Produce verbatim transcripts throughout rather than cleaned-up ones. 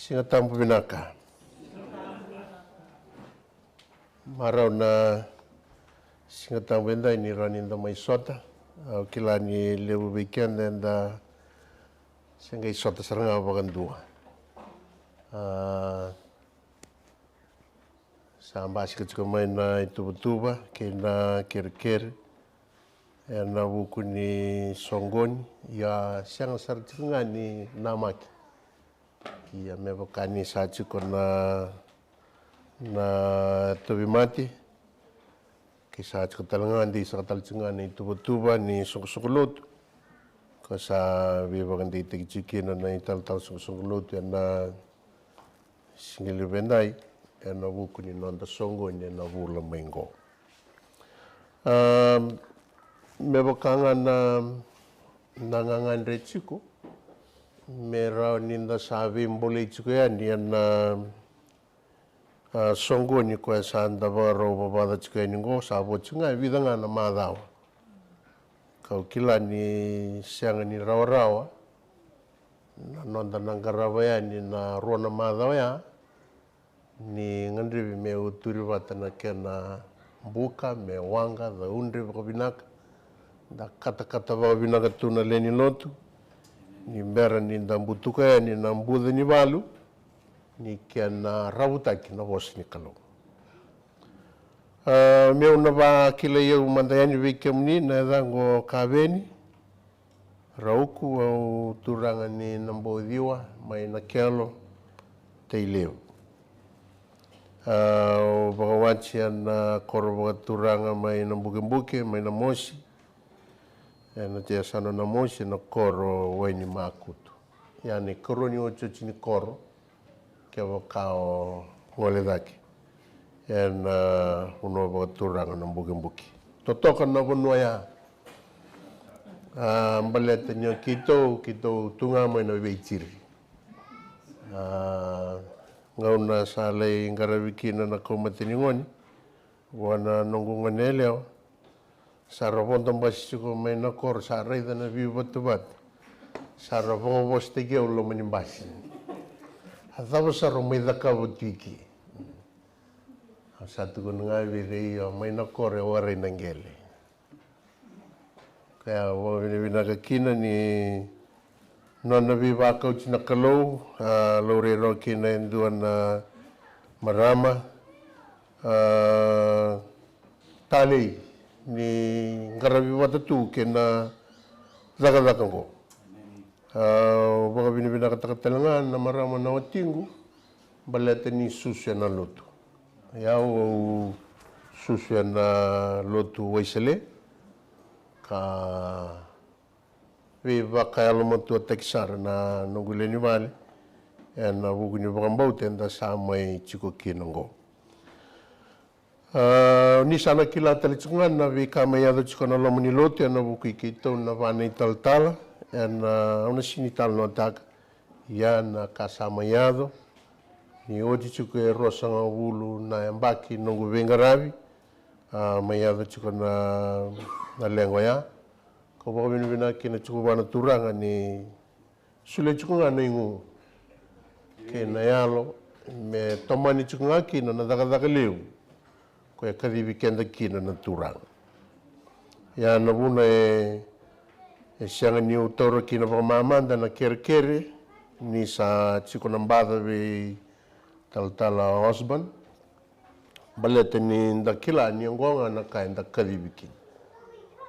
Siga Tabu vinaka. Marau na Siga Tabu edai ni rawa ni da mai sota. Au kila ni levu vei keda eda se qai sota sara ga vakadua. A, sa basika tiko mai na ituvatuva kei na kerekere ena vuku ni soqoni, ia sega sara tiko ga ni namaki. Ia me vaka ni sa tiko na, na tauvimate, ke sa tiko tale ga, dei saka tale tiko ga na ituvatuva ni soqosoqo lotu. Ko sa veivakadeitaki tiko kina na italatala soqosoqo lotu ena siga levu edai, ena vuku ni noda soqoni ena vula mai qo. A, me vaka ga na, na gagadre tiko, me rawa ni da sa veibolei tiko yani ena, a, soqoni koya sa da vakarau vavaca tiko yani qo, sa vo tiko ga e vica ga na macawa. Kau kila ni sega ni rawarawa na noda na qarava yani na rua na macawa oya, ni gadrevi me uturi vata na kena buka, me waqa, caudre vakavinaka. Da katakata vakavinaka tu na lewe ni lotu, ni bera ni da butuka yani na buca ni valu ni kena ravutaki na vosa ni Kalou. A, meu na vakilai au mada yani vei kemuni, na yacaqu o Kaveni Rauku, au turaga ni Nabouciwa mai Nakelo, Tailevu. A, au vakawati ena koro vakaturaga mai Nabukebuke, mai Namosi, ena yasana o Namosi, ena koro Wainimakutu. Ia na ikarua ni otioti ni koro, kevaka o gole cake ena, a, vanua vakaturaga Nabukebuke. Totoka na vanua ya. A, baleta ni o keitou, keitou tu ga mai na veitiri. A, gauna sa lai qaravi kina na kau matanigone vua na noqu gone yalewa, sa ra vodo basi tiko mai na koro, sa raica na veivatavata, sa ra vakavosataki au loma ni basi. A cava sara o mai cakava tu i ke? Au sa tukuna ga vei ira, io, mai na koro e warai na qele. Koya au vakavinavinaka kina ni nona veivakauti na Kalou, a, laurai rawa kina e dua na marama, a, talei ni qaravi vata tu kei na cakacaka oqo. A, au vakavinavinakataka tale ga na marama na watiqu, baleta ni susu ena lotu. Ia au susu ena lotu Waisale, ka veivakayalomatuataki sara na noqu lewe ni vale ena vuku ni vakabauta eda sa mai tiko kina oqo. A, ni sa na kila tale tiko ga na veika mai yaco tiko na loma ni lotu ena vuku i keitou na va na italatala, ena, a, au na sini talanoataka. Ia na ka sa mai yaco, ni oti tiko e ruasagavulu na yabaki noqu veiqaravi, a, mai yaco tiko na, na leqa oya. Kau vakavinavinaka kina tiko vua na Turaga ni solia tiko ga na igu kei na yalo me tomani tiko ga kina na cakacaka levu koya e kacivi keda kina na Turaga. Ia na vuna e, e sega niu taura kina vakamamada na kerekere ni sa tiko na baca vei talatala Osborn, baleta ni da kila ni oqo ga na ka eda kacivi kina.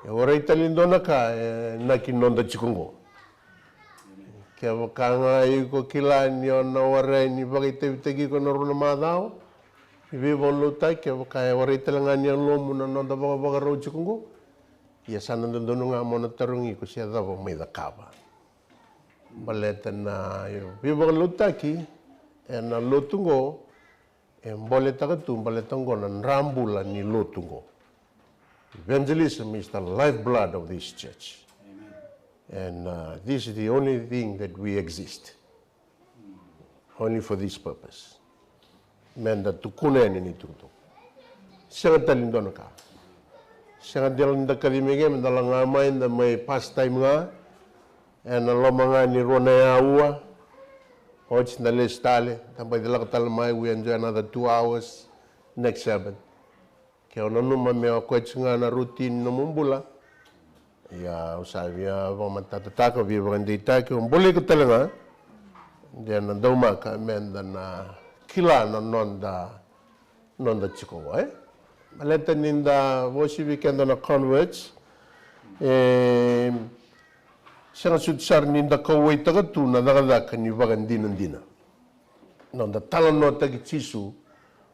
E warai tale ni dua na ka e naki noda tiko oqo. Kevaka ga iko kila ni o na warai ni vakaitavitaki iko na rua na macawa ni veivakalotutaki, kevaka e warai tale ga ni yalomu na noda vakavakarau tiko oqo, ia sa na dodonu ga mo na tarogi iko se cava mai cakava. Baleta na veivakalotutaki ena lotu oqo e boletaka tu, baleta oqo na drabula ni lotu oqo. Evangelism is the lifeblood of this church. And, uh, this is the only thing that we exist. Only for this purpose. Meda tukuna yani na itukutuku. Sega tale ni dua na ka. Sega tale ni da kaci mai ke, meda la ga mai, da mai pastime ga ena loma ga ni rua na aua. Oti da lesu tale, da baci lako tale mai, we enjoy another two hours next Sabbath. Ke o nanuma me o koya tiko ga na routine ni nomu bula, ia au sa via vakamatatataka, via vakadeitaki, o bula iko tale ga. De na daumaka meda na kila na noda noda tiko oqo, e? Baleta ni da vosi vei keda na converts, e sega soti sara ni da kauwaitaka tu na cakacaka ni vakadinadina. Noda talanoataki Jisu,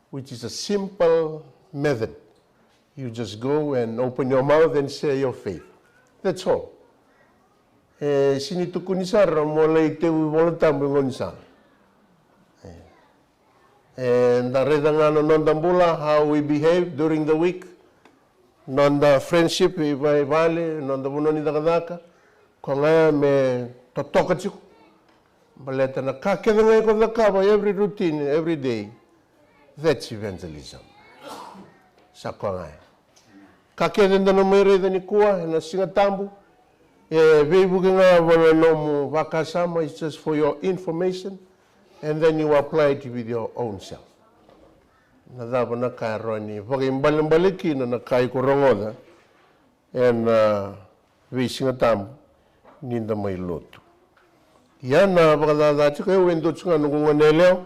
which is a simple method. You just go and open your mouth and share your faith. That's all. E sini tukuni sara mo lai tevu iVolatabu e gaunisala. E, da raica ga na noda bula, how we behave during the week, noda friendship i vale, noda vanua ni cakacaka, ko ga me totoka tiko. Baleta na ka kece ga iko cakava every routine, every day, that's evangelism. Sa ko ga. Ka kece da na mai raica nikua ena Siga Tabu, e veivuke ga vua na nomu vakasama, it's just for your information, and then you apply it with your own self. Na cava na ka e rawa ni vakaibalebale kina na ka iko rogoca ena veisiga tabu ni da mai lotu. Ia na vakacaca tiko, au e dua tiko ga noqu gone yalewa,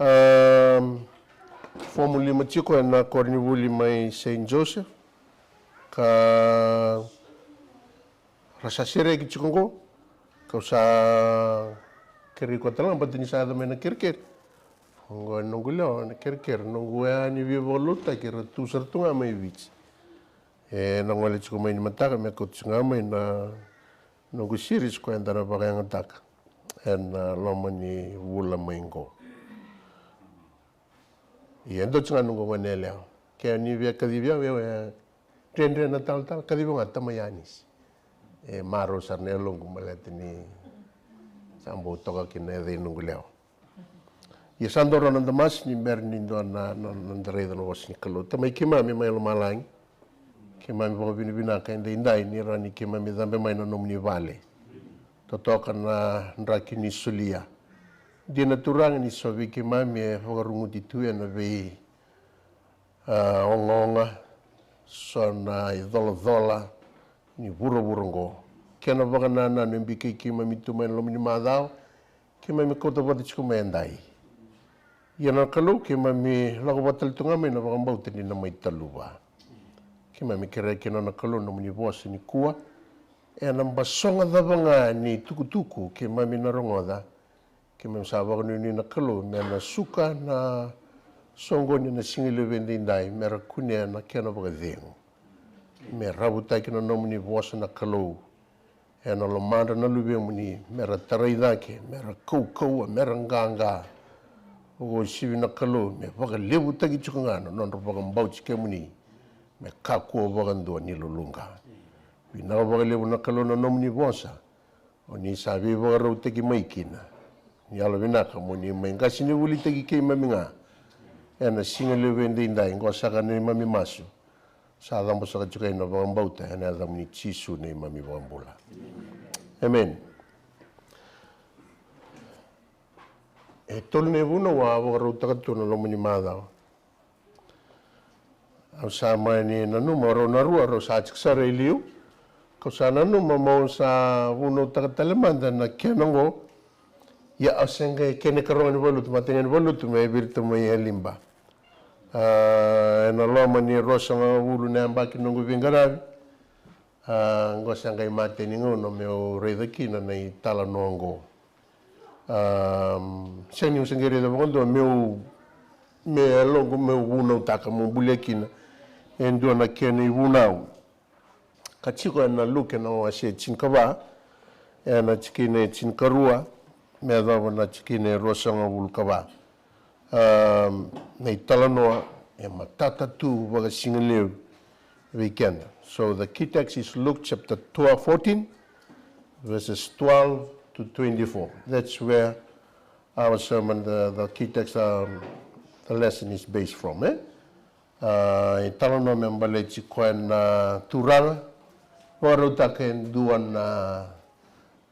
a, fomu lima tiko ena koronivuli mai Saint Joseph, ka ra sa sereki tiko oqo, kau sa kerei koya tale ga baleta ni sa yaco mai na kerekere. Oqo e noqu lewa na kerekere, noqu ya ni veivakalotutaki, ra tu sara tu ga mai Viti. E na gole tiko mai ni mataka me kauta tiko ga mai na noqu series ko eda na vakayagataka ena loma ni vula mai qo. Ia e dua tiko ga noqu gone yalewa. Ke ni via kacivi au, e dredre na talatala, kacivi au ga Tamai Anisi. E marau sara na yaloqu baleta ni sa bau toka kina na yaca i noqu lewa. Ia sa dua na noda masu ni bera ni dua na, na, na noda raica na vosa ni Kalou. Tamai keimami mai lomalagi, keimami vakavinavinaka edaidai ni rawa ni keimami cabe mai na nomuni vale. Totoka na draki ni solia. Dina Turaga ni so vei keimami e vakaruguti tu ena vei, a, ogaoga, so na icolacola ni vuravura oqo. Kena vakanananu e bikei keimami tu mai na loma ni macawa, keimami kauta vata tiko mai edai. Ia na Kalou, keimami lako vata tale tu ga mai na vakabauta ni na mai taluva. Keimami kerea kina na Kalou nomuni vosa nikua, ena basoga cava ga ni tukutuku keimami na rogoca, keimami sa vakanuinui na Kalou me na suka na soqoni ena siga levu edaidai, me ra kunea na kena vakacegu. Me ravutaki na nomuni vosa na Kalou ena lomadra na luvemuni, me ra tarai cake, me ra kaukauwa, me ra qaqa. Vakauasivi na Kalou me vakalevutaki tiko ga na nodra vakabauti kemuni, me kakua vakadua ni luluqa. Vinaka vakalevu na Kalou na nomuni vosa, o ni sa veivakarautaki mai kina. Ni yalovinaka mo ni mai qasenivulitaki keimami ga ena siga levu edaidai. Qo saka na neimami masu, sa cabo saka tiko ena vakabauta ena yacamuni Jisu neimami vakabula. Amen. E tolu na ivunau au a vakarautaka tu na loma ni macawa. Au sa mani nanuma rau na rua, rau sa tiko sara e liu. Kau sa nanuma meu sa vunautaka tale mada na kena oqo. Ia au se qai kena ikaroga ni valutu, mataqali ni valutu me virita mai e liba. A, ena loma ni ruasagavulu na yabaki noqu veiqaravi, a, qo se qai mate ni gauna meu raica kina na italanoa oqo. A, sega niu se qai raica vakadua meu, me yaloqu meu vunautaka, meu bulia kina e dua na kena ivunau. Ka tiko ena Luke na wase e tinikava, ena tikina e tinikarua me yacova na tikina e ruasagavulu ka va. A, na italanoa e matata tu vakasigalevu vei keda. So the key text is Luke chapter twelve, fourteen, verses twelve to twenty-four. That's where our sermon, the, the key text, um, the lesson is based from, e? A, italanoa me baleti koya na turaga vakarautaka e dua na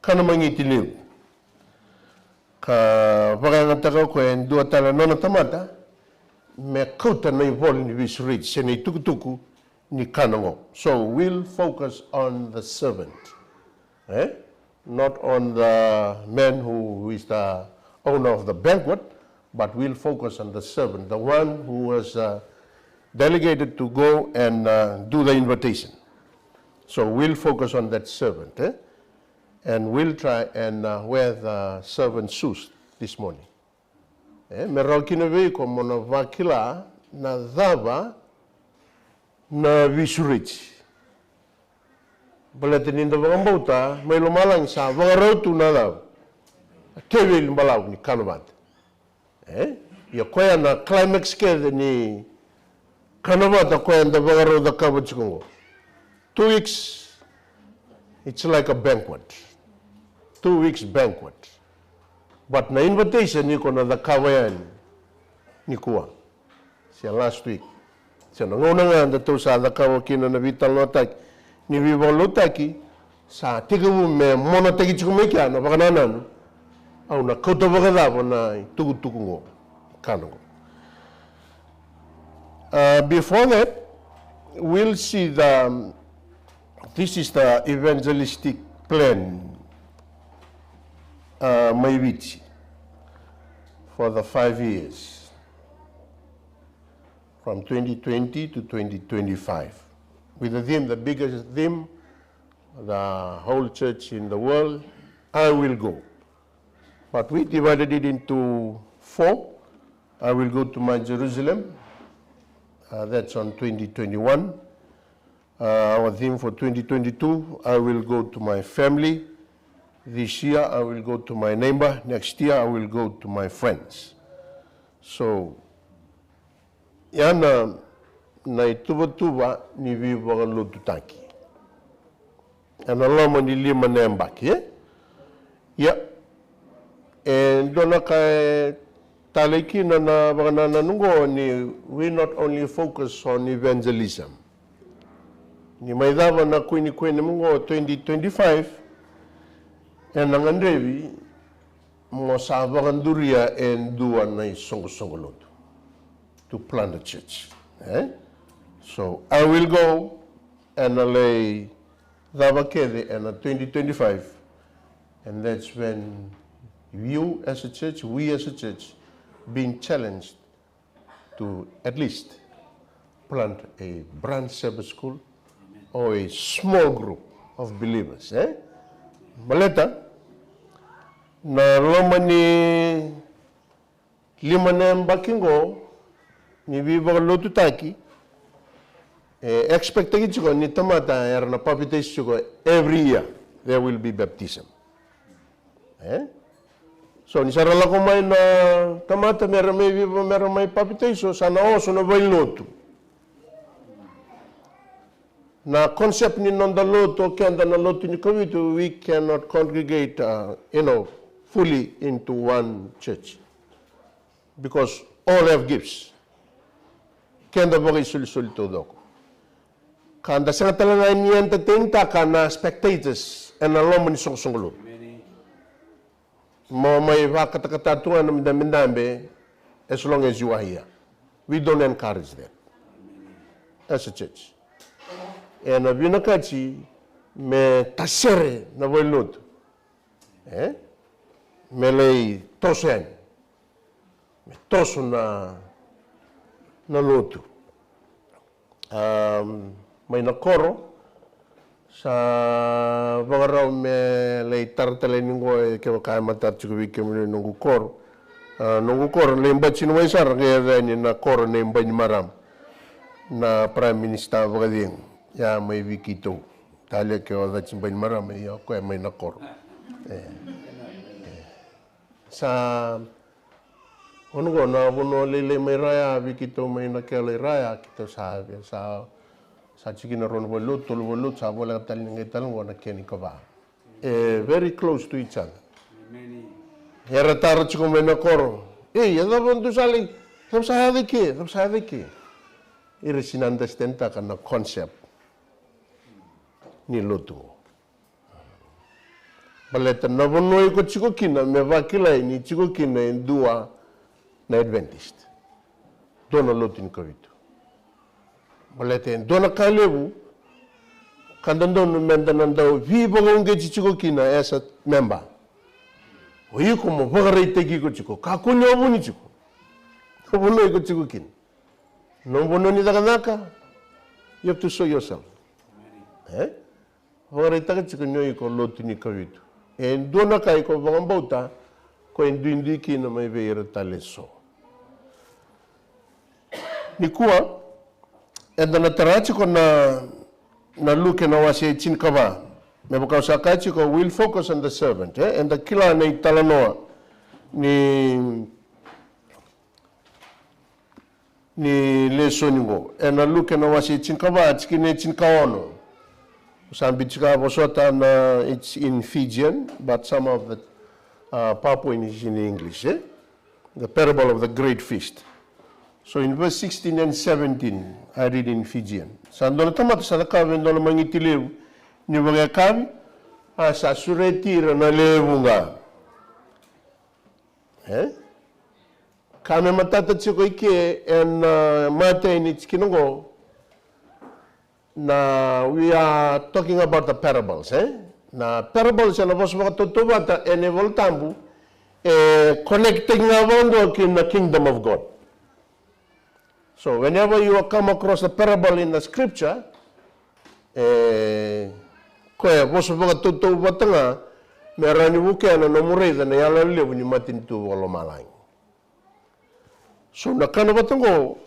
kana magiti levu. Ka vakayagataka o koya e dua tale na nona tamata me kauta na ivola ni veisureti se na itukutuku ni kana oqo. So we'll focus on the servant, eh? Not on the man who is the owner of the banquet, but we'll focus on the servant, the one who was uh, delegated to go and uh, do the invitation. So we'll focus on that servant, eh? And we'll try and uh, wear the servant shoes this morning. E, me rawa kina vei iko mo na vakila na cava na veisureti. Baleta ni da vakabauta mai lomalagi sa vakarau tu na cava? Na teveli balavu ni kana vata. E, ia koya na climax kece ni kana vata koya eda vakarau cakava tiko oqo. Two weeks, it's like a banquet. Two weeks banquet. But na invitation iko na cakava yani nikua. Se last week. Se na gauna ga datou sa cakava kina na veitalanoataki ni veivakalotutaki, sa tekivu me monataki tiko mai kea na vakanananu. Au na kauta vakacava na itukutuku oqo, kana oqo. Uh, before that, we'll see the, this is the evangelistic plan, uh, mai Viti for the five years, from twenty twenty to twenty twenty-five, with the theme, the biggest theme, the whole church in the world, I will go. But we divided it into four. I will go to my Jerusalem. Uh, that's on twenty twenty-one. Uh, our theme for twenty twenty-two, I will go to my family. This year, I will go to my neighbor. Next year, I will go to my friends. So, ia na, na ituvatuva ni veivakalotutaki ena loma ni lima na yabaki, e? Ia, e dua na ka e talei kina na vakanananu oqo ni we not only focus on evangelism. Ni mai cava na kuini kuini oqo twenty twenty-five, ena gadrevi mo sa vakaduria e dua na isoqosoqo lotu to plant a church. Eh? So I will go, ena lai cava kece ena twenty twenty-five, and that's when you as a church, we as a church, being challenged to at least plant a branch Sabbath school or a small group of believers, eh? Baleta na loma ni lima na yabaki oqo ni veivakalotutaki, e expecttaki tiko ni tamata era na papitaiso tiko every year. There will be baptism. Eh? So ni sa ra lako mai na tamata me ra mai viva, me ra mai papitaiso, sa na oso na valenilotu. Na concept ni noda lotu, o keda na lotu ni Kavitu, we cannot congregate, uh, you know, fully into one church. Because all have gifts. Keda vakaisolisoli taucoko. Ka da sega tale ga ni entertaintaka na spectators ena loma ni soqosoqo lotu. Mo mai vakatakata tu ga na dabedabe, as long as you are here. We don't encourage that as a church. Ena vinakati me tasere na valenilotu. Eh? Me lai toso yani. Me toso na, na lotu. Um, mai na koro, sa vakarau me lai tara tale ni qo, e kevaka e matata tiko vei kemuni noqu koro. Ah, noqu koro, lai bati ni mai sara, qai yaco yani na koro nei Bainimarama. Na Prime Minister vakacegu, ia mai vei keitou. Talia ke o Cati Bainimarama, ia o koya mai na koro. Eh. Sa, o na qo na vanua lailai mai Raya, vei keitou mai na kela i Raya, keitou sa, sa, sa tiko kina rua na valenilotu, tolu valenilotu, sa voleka tale ni qai tale qo na kena ikava. E, very close to each other. Era tara tiko mai na koro. Ei, e cava dou sa lai, cava sa yaco i ke, cava sa yaco i ke. Ira sega ni understandtaka na concept ni lotu. Baleta na vanua iko tiko kina me vakilai ni tiko kina e dua na Adventist, dua na lotu ni kavitu. Baleta e dua na ka levu ka dodonu meda na dau veivakauqeti tiko kina as a member. O iko mo vakaraitaki iko tiko, kakua ni o vuni tiko na vanua iko tiko kina. Na vanua ni cakacaka, you have to show yourself. E? Vakaraitaka tiko ni o iko lotu ni kavitu. E dua na ka iko vakabauta ko e duidui kina mai vei ira tale eso. Nikua eda na tara tiko na, na Luke na wase e tinikava. Me vaka au sa kaya tiko, we'll focus on the servant, e? Eda kila na italanoa ni ni lesoni qo. Ena Luke na wase e tinikava, tikina e tinikaono. Sa biuta tiko vosota na, it's in Fijian, but some of the uh, PowerPoint is in English, e? The parable of the great feast. So in verse sixteen and seventeen, I read in Fijian. Sa dua na tamata sa cakava e dua na magiti levu ni vakayakavi, a sa sureti ira na lewe vuqa. E? Ka me matata tiko i ke ena, uh, matai ni tikina qo. Na, we are talking about the parables, e? Na parables ena vosa vakatautauvata ena iVolatabu e connect-taki ga vakadua ki na kingdom of God. So whenever you come across a parable in the scripture, e, koya vosa vakatautauvata ga me rawa ni vukea na nomu raica na iyaloyalo levu ni matanitu vakalomalagi. So na kana vata qo,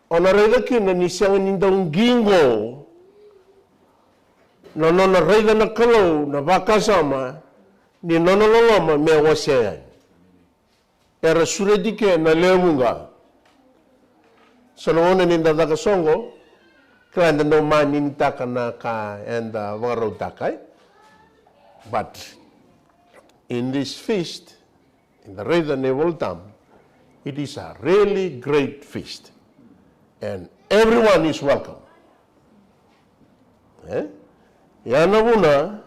o na raica kina ni sega ni dau qiqo na nona raica na Kalou na vakasama ni nona loloma me wasea yani. Era sureti ke na lewe vuqa. So na gauna ni da caka soqo, kila eda dau maninitaka na ka eda vakarautaka, e? But in this feast, in the raica na iVolatabu, it is a really great feast. And everyone is welcome. E? Ia na vuna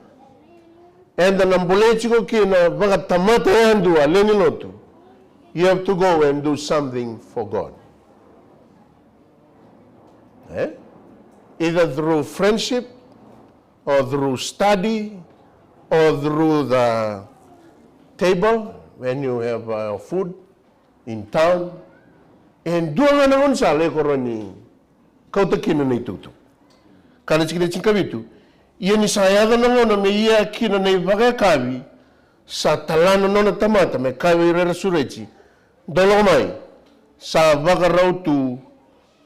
eda na bolei tiko kina vakatamata yadua, lewe ni lotu, you have to go and do something for God. E? Either through friendship or through study or through the table when you have uh, food in town. E dua ga na gaunisala iko rawa ni kauta kina na itukutuku. Ka na tikina tinikavitu, ia ni sa yaco na gauna me ia kina na ivakayakavi, sa tala na nona tamata me kaya vei ira era sureti, dou lako mai, sa vakarau tu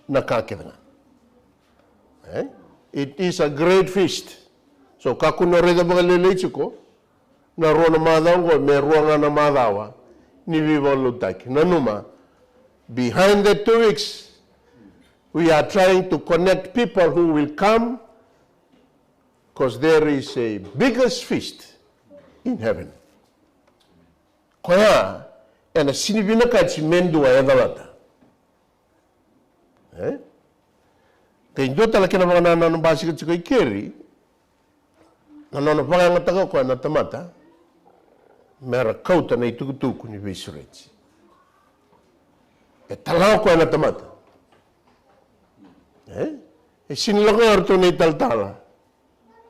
na ka kece ga. E? It is a great feast. So kakua ni raica vakalailai tiko na rua na macawa oqo, me rua ga na macawa ni veivakalotutaki. Nanuma, behind the two weeks, we are trying to connect people who will come, because there is a biggest feast in heaven. Koya ena sini vinakati me dua e calata. E? Kei dua tale kena vakanananu basika tiko i keri, na nona vakayagataka o koya na tamata me ra kauta na itukutuku ni veisureti. E tala o koya na tamata. E? E sini lako ga o ratou na italatala,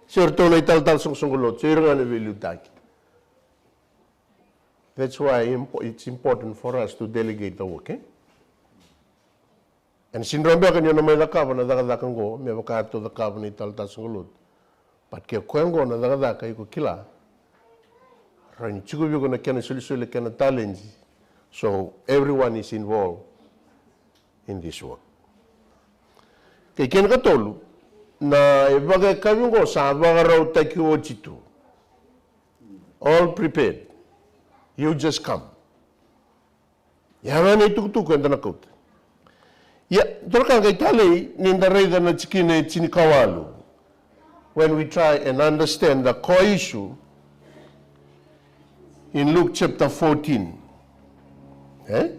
se o ratou na italatala soqosoqo lotu, se ira ga na veiliutaki. That's why impo- it's important for us to delegate the work, e? Ena sini rawa beka ni o na mai cakava na cakacaka oqo me vaka ratou cakava na italatala soqo lotu. But ke koya oqo na cakacaka iko kila, rawa ni tiko vei iko na kena isolisoli, kena taledi. So everyone is involved in this work. Kei kena ikatolu, na ivakayakavi oqo sa vakarautaki oti tu. All prepared. You just come. Ia ga na itukutuku eda na kauta. Ia, dua na ka qai talei ni da raica na tikina e tinikawalu. When we try and understand the core issue in Luke chapter fourteen. E?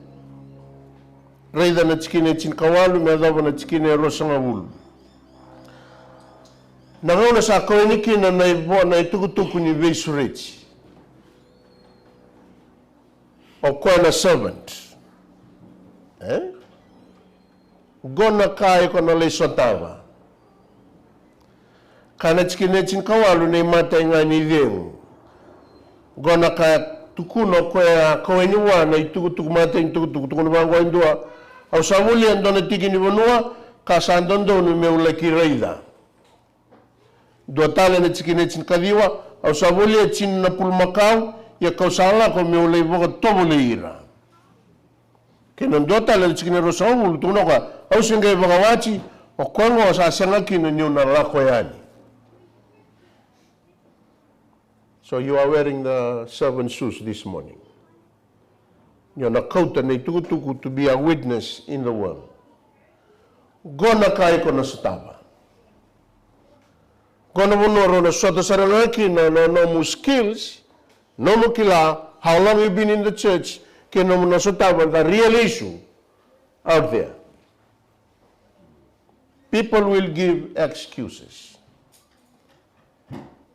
Raica na tikina e tinikawalu me yacova na tikina e ruasagavulu. Na gauna sa kau yani kina na ivo- na itukutuku ni veisureti. O koya na servant. E? Qo na ka iko na lai sotava. Ka na tikina e tinikawalu, na imatai ga ni cegu. Qo na ka e tukuna o koya e kauwaini vua na itukutuku, matai ni tukutuku, tukuna vaqo e dua: Au sa volia e dua na tiki ni vanua ka sa dodonu meu laki raica. Dua tale na tikina e tinikaciwa: Au sa volia e tini na pulumakau, ia kau sa lako meu lai vakatovolei ira. Kei na dua tale na tikina e ruasagavulu, tukuna o koya: Au se qai vakawati, o koya oqo sa sega kina niu na lako yani. So you are wearing the servant shoes this morning. Ni o na kauta na itukutuku, to be a witness in the world. Qo na ka iko na sotava. Qo na vanua rau na sota sara ga kina na nomu skills, nomu kila, how long you been in the church, kei nomu na sotava the real issue out there. People will give excuses.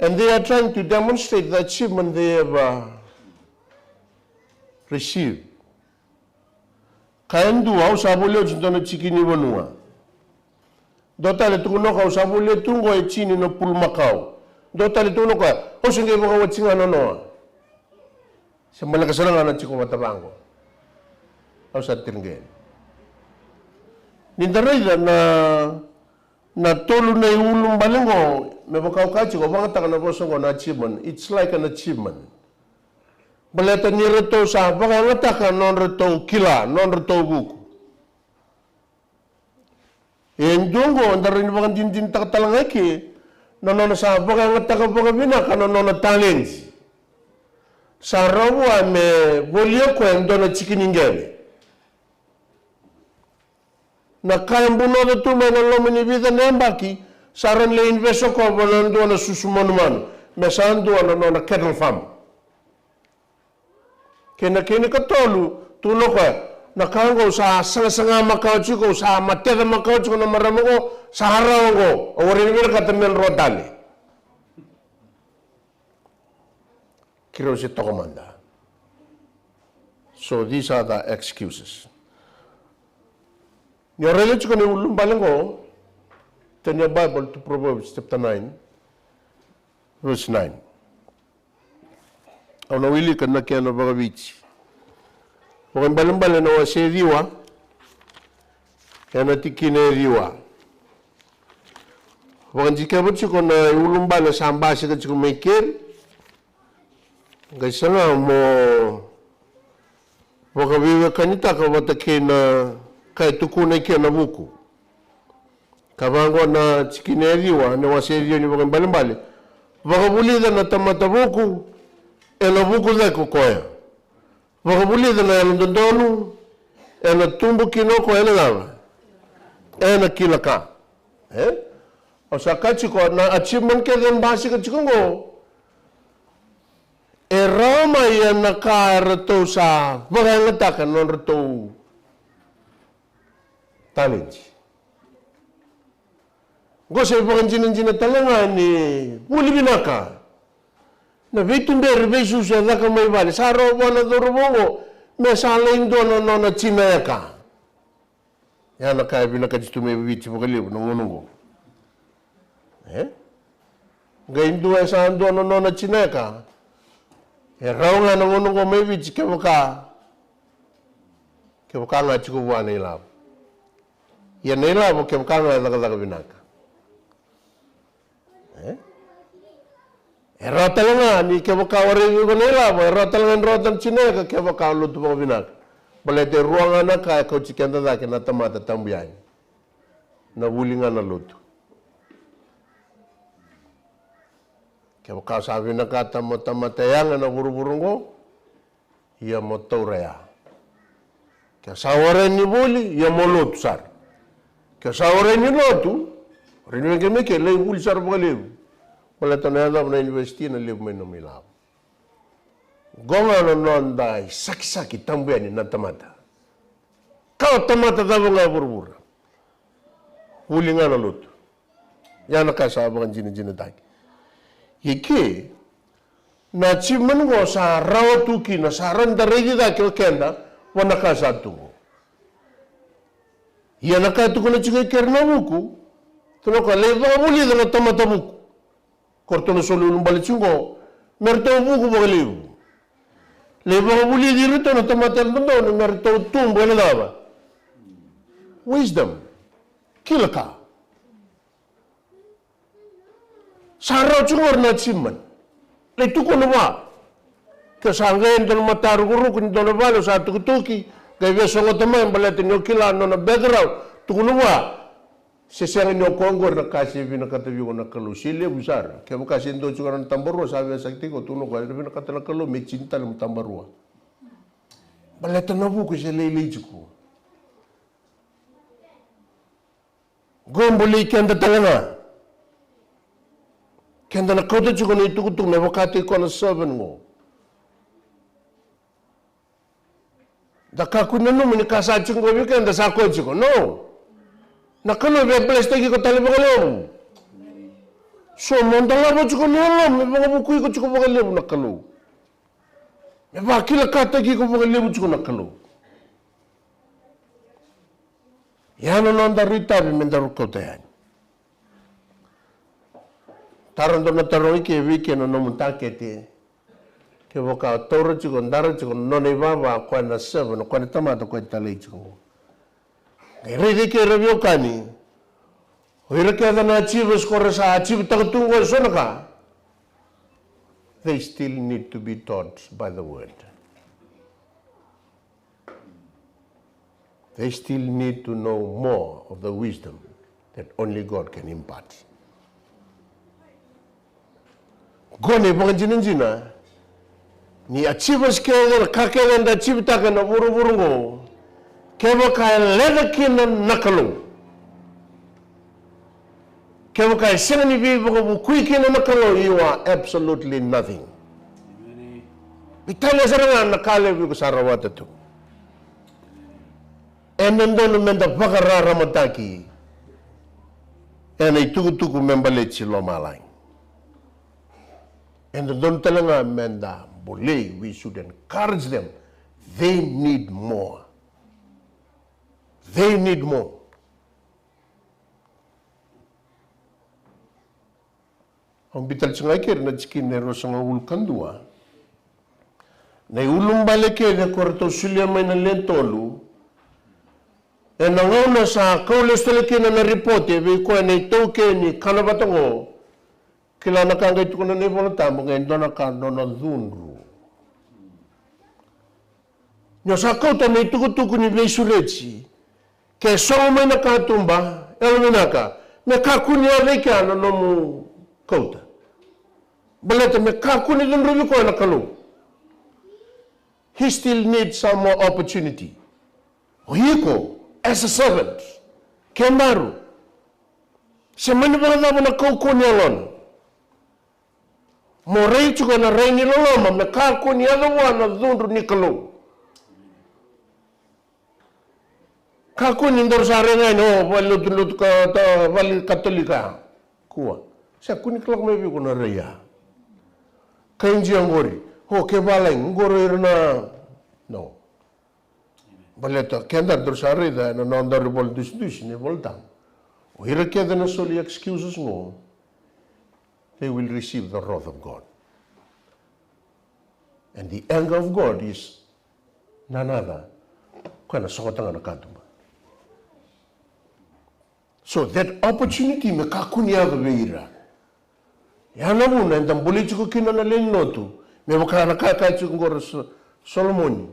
And they are trying to demonstrate the achievement they have, uh, received. Ka e dua: Au sa volia oti e dua na tiki ni vanua. Dua tale tukuna o koya: Au sa volia tu qo e tini na pulumakau. Dua tale tukuna o koya: Au se qai vakawati ga na noa. Se baleka sara ga na tiko vata vaqo. Au sa tiri qele. Ni da raica na, na tolu na iulubale qo, me vaka au kaya tiko, vakayagataka na vosa qo na achievement. It's like an achievement. Baleta ni ratou sa vakayagataka nodratou kila, nodratou vuku. E dua qo, da rawa ni vakadinadinataka tale ga eke na nona sa vakayagataka vakavinaka na nona taledi. Sa rawa vua me volia o koya e dua na tiki ni qele. Na ka e bunoca tu mai na loma ni vica na yabaki, sa rawa ni lai invest o koya vua na dua na susu manumanu, me sa dua na nona cattle farm. Kei na kena ikatolu, tukuna o koya: Na ka qo au sa sagasaga makawa tiko, au sa mateca makawa tiko na marama qo, sa rawa qo, au warai ni vinakata me dro tale. Keirau se toka mada. So these are the excuses. Ni o raica tiko na iulubale qo, turn your Bible to Proverbs chapter nine, verse nine. Au na wilika na kena vakaviti. Vakaibalebale na wase e ciwa, ena tikina e ciwa. Vakadikeva tiko na iulubale sa basika tiko mai keri. Qai saga mo vakaveiwekanitaka vata kei na ka e tukuna eke na vuku. Ka vaqo na tikina e ciwa, na wase e ciwa ni Vakaibalebale: Vakavulica na tamata vuku, ena vuku cake o koya. Vakavulica na yalododonu, ena tubu kina o koya ena cava? Ena kila ka. E? Au sa kaya tiko, na achievement kece e basika tiko qo, e rawa mai ena ka eratou sa vakayagataka na nodratou taledi. Qo sa ivakadinadina tale ga ni vuli vinaka. Na veituberi, veisusu e caka mai vale, sa rawa vua na cauravou qo me sa lai dua na nona tina eka. Ya na ka e vinakati tu mai Viti vakalevu na gauna oqo. E? Qai dua e sa dua na nona tina eka. E rawa ga na gauna oqo mai Viti kevaka, kevaka ga tiko vua na ilavo. Ia na ilavo kevaka ga e cakacaka vinaka. E? E rawa tale ga ni kevaka o raici iko na ilavo, e rawa tale ga ni rawata na tina eka kevaka o lotu vakavinaka. Baleta e rua ga na ka e kauti keda cake na tamata tabu yani. Na vuli ga na lotu. Kevaka o sa vinakata mo tamata yaga na vuravura oqo, ia mo taura ya. Ke sa warai ni vuli, ia mo lotu sara. Ke sa warai ni lotu, warai ni vei kemuni ke lai vuli sara vakalevu. Baleta na yacova na university na levu mai nomu ilavo. Qo ga na noda isakisaki tabu yani na tamata. Ka o tamata cava ga e vuravura. Vuli ga na lotu. Ya na ka sa vakadinadinataki. Ia ke Na achievement qo sa rawa tu kina, sa rawa ni da raici cake o keda vua na ka sa tu qo. Ia na ka e tukuna tiko i keri na vuku, tukuna o koya, lai vakavulica na tamata vuku. Ko ratou na soli ulubale tiko qo, me ratou vuku vakalevu. Lai vakavulici iratou na tamata yalododonu me ratou tubu ena cava? Wisdom. Kila ka. Sa rawa tiko qori na achievement. Lai tukuna vua. Ke sa qai e dua na matarukuruku ni dua na vale, o sa tukituki, qai via sogota mai baleta ni o kila na nona background, tukuna vua. Se sega ni o koya qori na ka se vinakata vei iko na Kalou, se levu sara. Kevaka se dua tiko na tabarua sa veisakitaki iko, tukuna o koya, ena vinakata na Kalou me tini tale mo tabarua. Baleta na vuku se lailai tiko. Qo bolei keda tale ga. Keda na kauta tiko na itukutuku me vakataki koya na servant qo. Da kakua ni nanuma ni ka sa tiko qo vei keda sa koya tiko. No. Na Kalou e blesstaki iko tale vakalevu. So mo dolava tiko na yalomu me vakavukui iko tiko vakalevu na Kalou. Me vakilakataki iko vakalevu tiko na Kalou. Ia na nodaru itavi me daru kauta yani. Taro dua na tarogi ke vei kei na nomu takete. Kevaka taura tiko, dara tiko na nona ivava, koya na servant, koya na tamata, koya talai tiko. Qai raici kei ira veiwekani. O ira kece na achievers ko ra sa achieve-taka tu qo eso na ka. They still need to be taught by the word. They still need to know more of the wisdom that only God can impart. Qo na ivakadinadina ni achievers kece, na ka kece eda achieve-taka ena vuravura qo, kevaka e leca kina na Kalou. Kevaka e sega ni veivakavukui kina na Kalou, you are absolutely nothing. Vitali sara ga na ka levu iko sa rawata tu. E dodonu meda vakararamataki ena itukutuku me baleti lomalagi. E dodonu tale ga meda bolei, we should encourage them. They need more. They need more. Au biuta tale tiko ga i keri na tikina e ruasagavulu ka dua. Na iulubale kece ko ratou solia mai na le tolu. Ena gauna sa kau lesu tale kina na ripote vei koya na itaukei ni kana vata oqo. Kila na ka qai tukuna na iVola Tabu, qai dua na ka nona cudru. Ni o sa kauta na itukutuku ni veisureti, ke sogo mai na katuba, yalovinaka, me kakua ni yaco i kea na nomu kauta. Baleta me kakua ni cudruvi koya na Kalou. He still needs some more opportunity. O iko, as a servant, kedaru, se mani vakacava na kaukauwa ni yalona, mo rai tiko ena rai ni loloma me kakua ni yaco vua na cudru ni Kalou. Kakua ni daru sa rai ga yani, o, vale lotu, lotu ka, ta, vale Katolika. Kua. Se kua ni lako mai vei iko na rai ya. Kai Jia oqori. O, ke valagi, oqori ira na. No. Baleta keda daru sa raica ena nodaru ivola dusidusi na iVola Tabu. O ira kece na soli excuses qo, they will receive the wrath of God. And the anger of God is none other, koya na sogota ga na katuba. So that opportunity me kakua ni yaco vei ira. Ya na vuna eda bolei tiko kina na lewe ni lotu, me vaka na ka e kaya tiko qori o So-, Solomoni.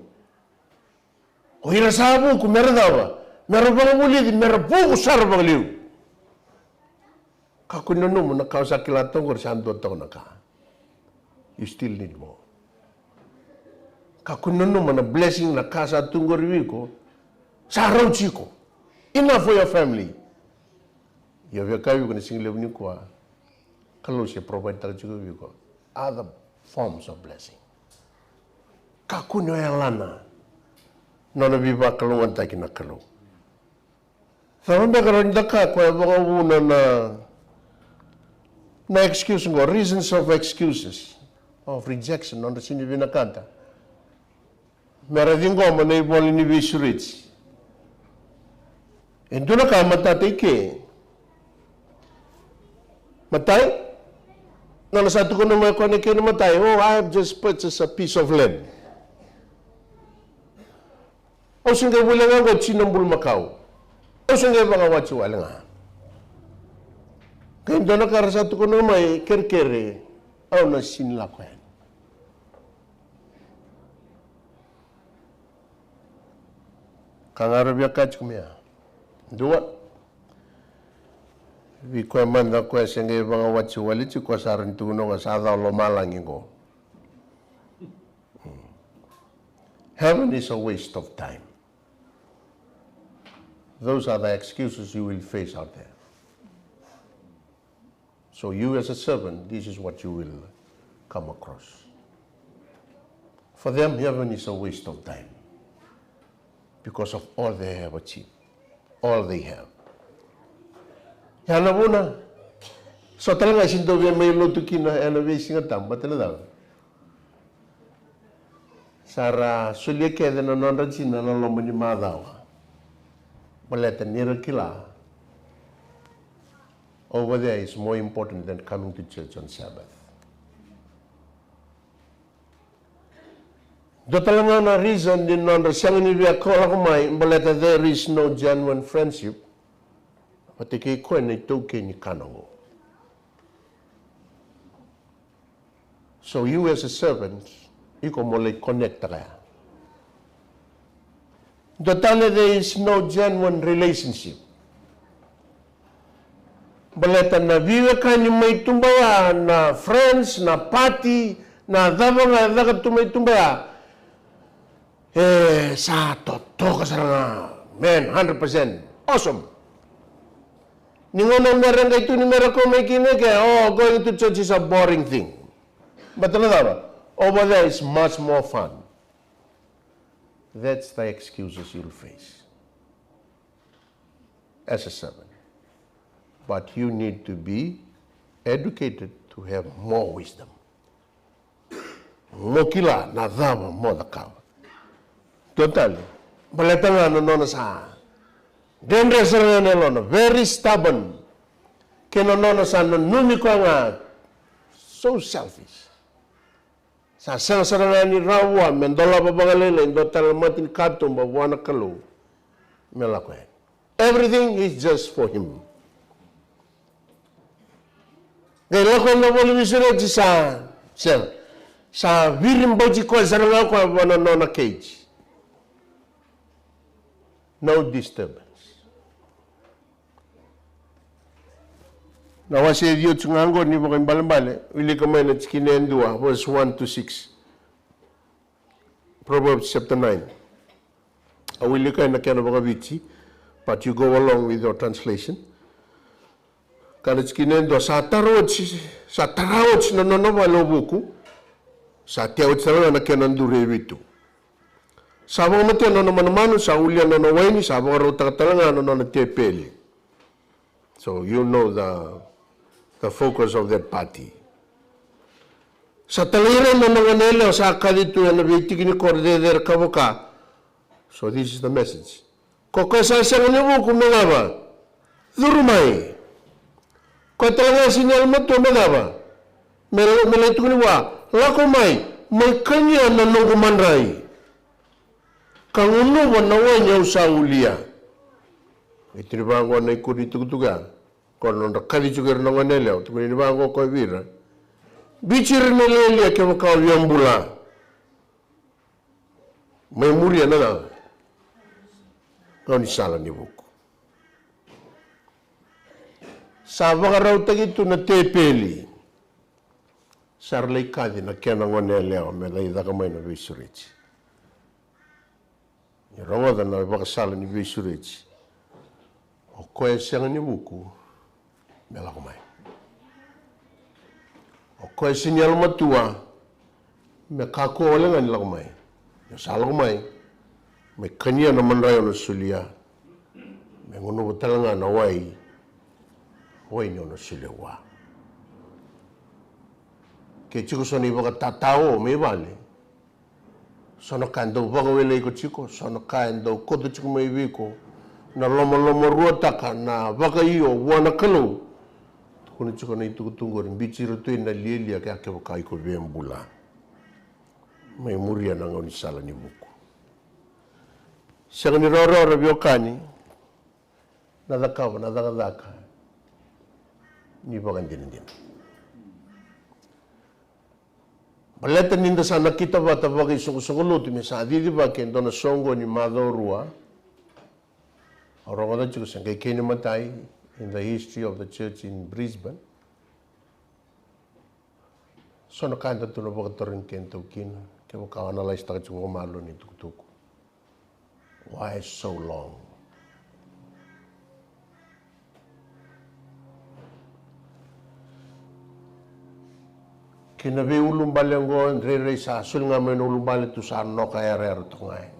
O ira sa vuku, mera cava? Mera vakavulici, mera vuku sara vakalevu. Kakua ni nanuma na ka o sa kila toka qori sa dua toka na ka. You still need more. Kakua ni nanuma na blessing, na ka sa tu qori vei iko, sa rauti iko. Enough for your family. Ia via kaya vei iko na siga levu nikua, Kalou se provide-taka tiko vei iko other forms of blessing. Kakua ni o yalana nona veivakalougatataki na Kalou. Cava beka rawa ni da kaya koya vakavuna na, na excuse qo, reasons of excuses. of rejection, nodra sini vinakata me ra ciqoma na ivola ni veisureti. E dua na ka matata i ke. Matai, nona sa tukuna mai o koya na kena matai, "Oh, I have just purchased a piece of land." Au se qai volia ga qo e tini na bulumakau. Au se qai vakawati wale ga. Qai dua na ka ra sa tukuna mai, kerekere, au na sini lako yani. Ka ga ra via kaya tiko mai ya. Dua. Vei koya mada koya se qai vakawati wale tiko, koya sa rawa ni tukuna o koya sa cau lomalagi qo. Heaven is a waste of time. Those are the excuses you will face out there. So you as a servant, this is what you will come across. For them, heaven is a waste of time because of all they have achieved, all they have. Ya na vuna, so tale ga e sini dau via mai lotu kina ena veisiga tabu, baleta na cava? Sa ra solia kece na nodra dina na loma ni macawa. Baleta ni ra kila, over there is more important than coming to church on Sabbath. Dua tale ga na reason ni nodra sega ni via lako mai, baleta there is no genuine friendship vata kei koya na itaukei ni kana oqo. So you as a servant, iko mo lai connect-taka ya. Dua tale, there is no genuine relationship. Baleta na veiwekani mai tuba ya, na friends, na party, na cava ga e caka tu mai tuba ya, e sa totoka sara ga, man, hundred percent. Awesome. Ni gauna me ra qai tukuni me ra kau mai kina ke, "Oh, going to church is a boring thing." But na cava? Over there is much more fun. That's the excuses you'll face as a servant. But you need to be educated to have more wisdom. Mo kila na cava mo cakava. Dua tale, baleta ga na nona sa dredre sara ga na yalona, very stubborn, kei na nona sa nanumi koya ga, so selfish. Sa sega sara ga ni rawa vua me dolava vakalailai dua tale na mata ni katuba vua na Kalou me lako yani. Everything is just for him. Qai lako ena vale ni sureti sa sega. Sa viri bauti koya sara ga koya vua na nona cage. No disturbance. Na wase e ciwa tu ga oqo ni Vakaibalebale, wilika mai na tikina e dua, verse one to six. Proverbs chapter nine. Au wilika ena kena vakaviti, but you go along with your translation. Ka na tikina e dua, sa tara oti, sa tara oti na nona vale o vuku, sa tea oti tale ga na kena duru e vitu. Sa vakamatea na nona manumanu, sa ulia na nona waini, sa vakarautaka tale ga na nona tepeli. So you know the, the focus of that party. Sa talairai na nona gone yalewa sa kaci tu ena veitiki ni koro cecere ka vaka. So this is the message. Ko koya sa sega ni vuku me cava? Curu mai. Koya tale ga e sega ni yalomatua me cava? Me, me lai tukuni vua, lako mai, mai kania na noqu madrai. Ka gunuva na waini au sa ulia. E tukuni vaqo na ikuri tukutuku ya. Ko na nodra kaci tiko ira na gone yalewa, tukuni vaqo o koya vei ira. Biuti ira na lialia kevaka o via bula. Mai muria na cava? Gaunisala ni vuku. Sa vakarautaki tu na tepeli. Sa ra lai kaci na kena gone yalewa me lai caka mai na veisureti. Ni rogoca na vakasala ni veisureti. O koya e sega ni vuku me lako mai. O koya e sega ni yalomatua me kakua wale ga ni lako mai. Ni o sa lako mai, me kania na madrai o na solia, me gunuva tale ga na wai, waini o na solia vua. Ke tiko so na ivakatatao mai vale, so na ka e dau vakawelei iko tiko, so na ka e dau koto tiko mai vei iko, na lomalomaruataka, na vakaio vua na Kalou. Tukuna tiko na itukutuku qori, biuti ira tu ena lialia ke a kevaka iko via bula. Mai muria na gaunisala ni vuku. Sega ni rawarawa, ra veiwekani, na cakava na cakacaka ni vakadinadina. Baleta ni da sa nakita vata vakaisoqosoqo lotu me sa cicivaki e dua na soqoni macawa rua. Au rogoca tiko se qai kena imatai in the history of the church in Brisbane. So na ka eda tu na vakatarogi kedatou kina, kevaka o analyse-taka tiko qo malua ni tukutuku. Why so long? Kei na veiulubale oqo, rairai sa soli ga mai na ulubale, tu sa noka yarayara toka ga.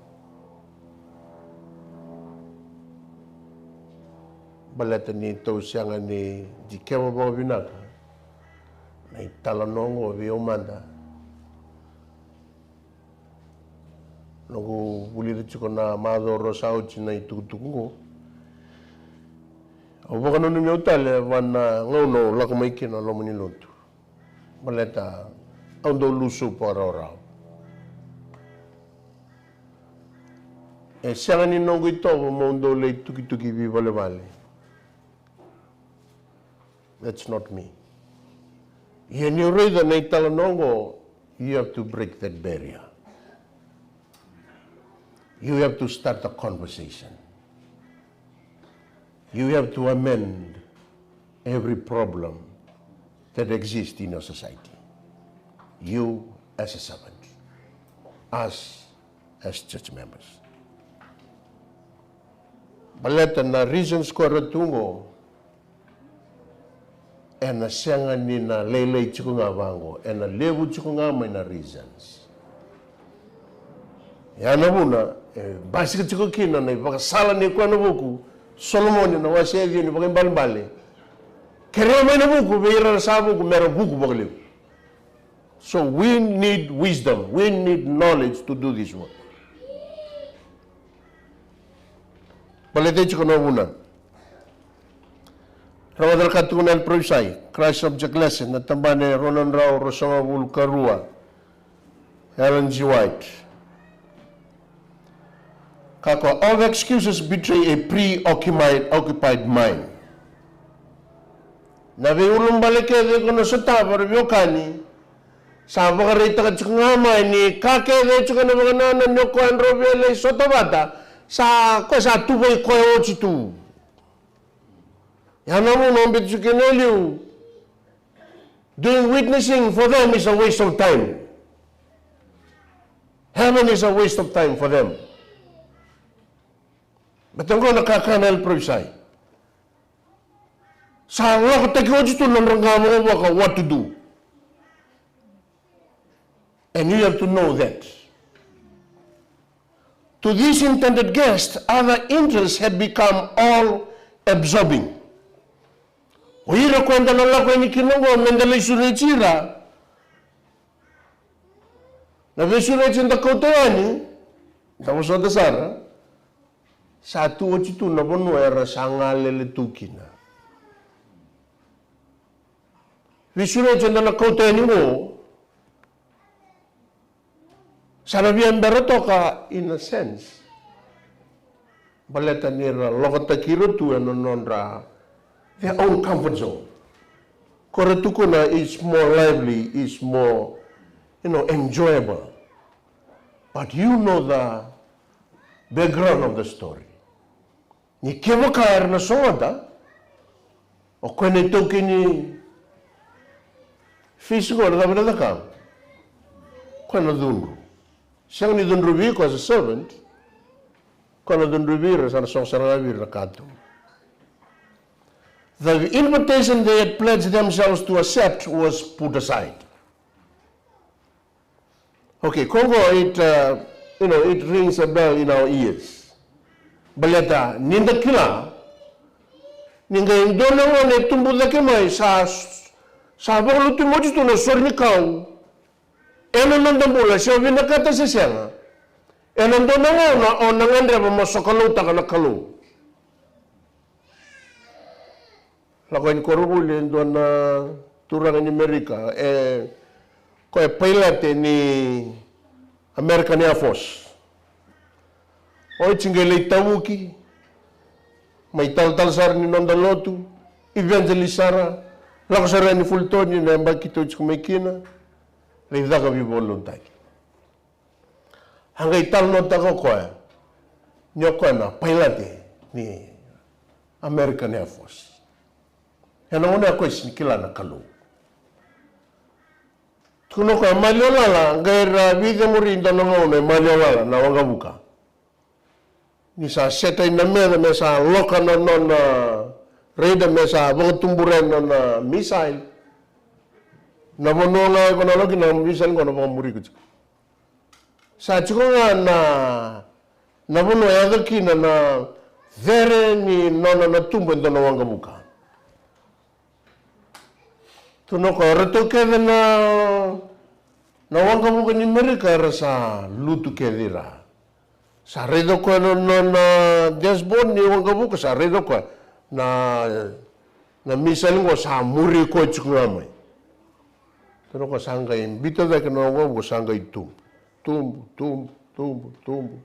Baleta ni tou sega ni dikeva vakavinaka na italanoa oqo vei au mada. Noqu vulica tiko na macawa rua sa oti na itukutuku oqo. Au vakananumi au tale va na gauna au lako mai kina na loma ni lotu. Baleta au dau lusu vakarawarawa. E sega ni noqu itovo meu dau lai tukituki veivalevale. That's not me. Ia ni o raica na italanoa oqo, you have to break that barrier. You have to start a conversation. You have to amend every problem that exists in your society. You as a servant, us as church members. Baleta na reasons ko ra tu qo, ena sega ni na lailai tiko ga vaqo, ena levu tiko ga mai na reasons. Ya na vuna e basika tiko kina na ivakasala ni koya na vuku, Solomoni na wase e ciwa ni Vakaibalebale. Kerea mai na vuku vei ira sa vuku, mera vuku vakalevu. So we need wisdom, we need knowledge to do this work. Baleta e tiko na vuna. Rau a cala ka tukuna na Provisai, Christ Object Lesson, na tabana e rua na drau ruasagavulu ka rua. Ellen G. White. Ka ko, all the excuses betray a preoccupied occupied mind. Na veiulubale kece ko na sotava, ra veiwekani, sa vakaraitaka tiko ga mai ni ka kece tiko na vakanananu o koya drau via lai sota vata, sa koya sa tuvai koya oti tu. Ya na vuna au biuta tiko kina e liu. Doing witnessing for them is a waste of time. Heaven is a waste of time for them. Baleta oqo na kakana el Provisai. Sa lakotaki oti tu na nodra qavokavoka, what to do. And you have to know that. To this intended guest, other interests had become all absorbing. O ira ko eda na lako yani kina oqo me da lai sureti ira, na veisureti eda kauta yani, da vosota sara, sa tu oti tu na vanua era sa galele tu kina. Veisureti eda na kauta yani oqo, sa na via bera toka in a sense. Baleta ni ra lokotaki ira tu ena nodra, their own comfort zone. Ko ra tukuna is more lively, is more, you know, enjoyable. But you know the background of the story. Ni kevaka era na sogota, o koya na itaukei ni fisi qo, na cava na cakava? Koya na cudru. Sega ni cudruvi iko as a servant. Koya na cudruvi ira, sa na sogo sara ga vei ira na katuba. The invitation they had pledged themselves to accept was put aside. Okay, ko qo it, uh, you know, it rings a bell in our ears. Baleta ni da kila ni qai dua na gone e tubu cake mai sa s-, Sa vakalutu mai oti tu na sore ni kau ena noda bula, se o vinakata se sega. Ena dua na gauna o na gadreva mo sokaloutaka na Kalou. Lako yani koronivuli e dua na turaga ni Merika, e, koya e pailate ni American Air Force. Oti qai lai tavuki mai talatala sara ni noda lotu, evangelist sara, lako sara yani Fulton na yabaki tou tiko mai kina, lai caka veivakalotutaki. A qai talanoataka o koya ni o koya na pailate ni American Air Force. Ena gauna ya o koya sega ni kila na Kalou. Tukuna o koya, maliwa lala, qai ra veicemuri e dua na gauna e maliwa lala na waqavuka. Ni sa set yani na meca me sa loka na nona radar, me sa vakatubura na nona missile. Na vanua ga iko na loka kina, na missile qo na vakamuri iko tiko. Sa tiko ga na, na vanua e yaco kina na cere ni nona na tubu e dua na waqavuka. Tukuna o koya, ratou kece na, na waqavuka ni Merika era sa lutu kece i ra. Sa raica o koya na, na, na dashboard ni waqavuka, sa raica o koya na, na missile qo sa muri koya tiko ga mai. Tukuna o koya sa qai biuta cake na waqavuka, sa qai tubu, tubu, tubu, tubu, tubu.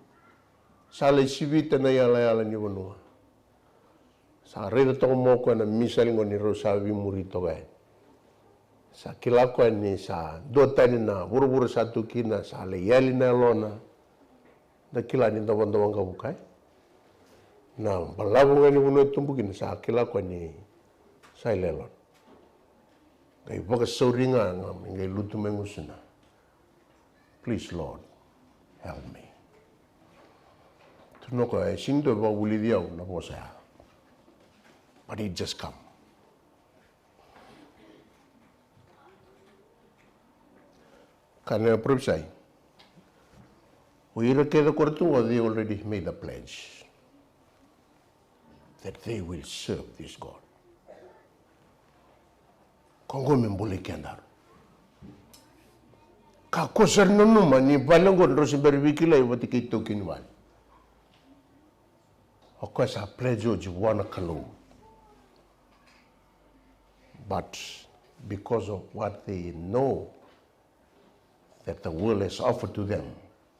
Sa lai sivita na iyalayala ni vanua. Sa raica toka mai o koya na missile qo ni rau sa veimuri toka yani. Sa kila o koya ni sa duatani na vuravura sa tu kina, sa lai yali na yalona. Da kila ni dua na waqavuka, e? Na balavu ga ni vanua e tubu kina, sa kila o koya ni sa yali na yalona. Qai vakasauri ga, ga, qai lutu mai gusuna. Please, Lord, help me. Tukuna o koya, e sega ni dua e vakavulici au na vosa ya. But it just come. Kaya na parofisai, o ira kece ko ra tu qo, they already made the pledge that they will serve this God. Ko qo me bulai kedaru. Kakua sara ni nanuma ni vale qo drau se bera ni veikilai vata kei taukei ni vale. O koya sa pledge oti vua na Kalou. But because of what they know that the world has offered to them,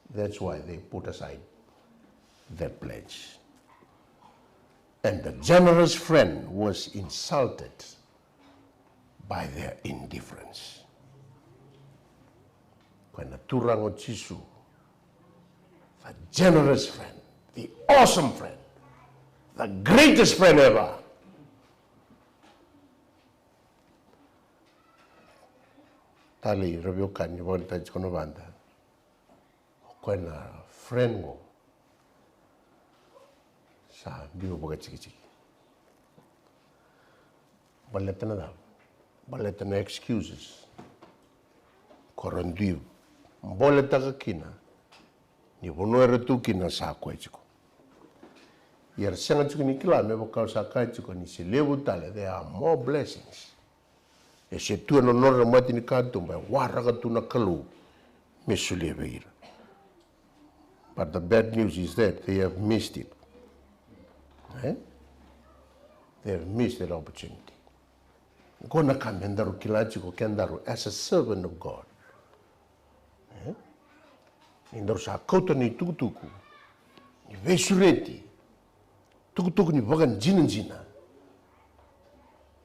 that's why they put aside that pledge. And the generous friend was insulted by their indifference. Koya na Turaga o Jisu, the generous friend, the awesome friend, the greatest friend ever. Talei, ra veiwekani, vakaitavi tiko na vada. O koya na friend qo sa biu vakatikitiki. Baleta na cava? Baleta na excuses ko ra dui boletaka kina ni vanua era tu kina sa koya tiko. Ia era sega tiko ni kila me vaka au sa kaya tiko ni se levu tale, there are more blessings e se tu ena nodra matanikatuba e waraka tu na Kalou me solia vei ira. But the bad news is that they have missed it. Eh? They have missed that opportunity. Qo na ka me daru kila tiko kedaru as a servant of God. Eh? Ni daru sa kauta na itukutuku ni veisureti, tukutuku ni vakajinajina.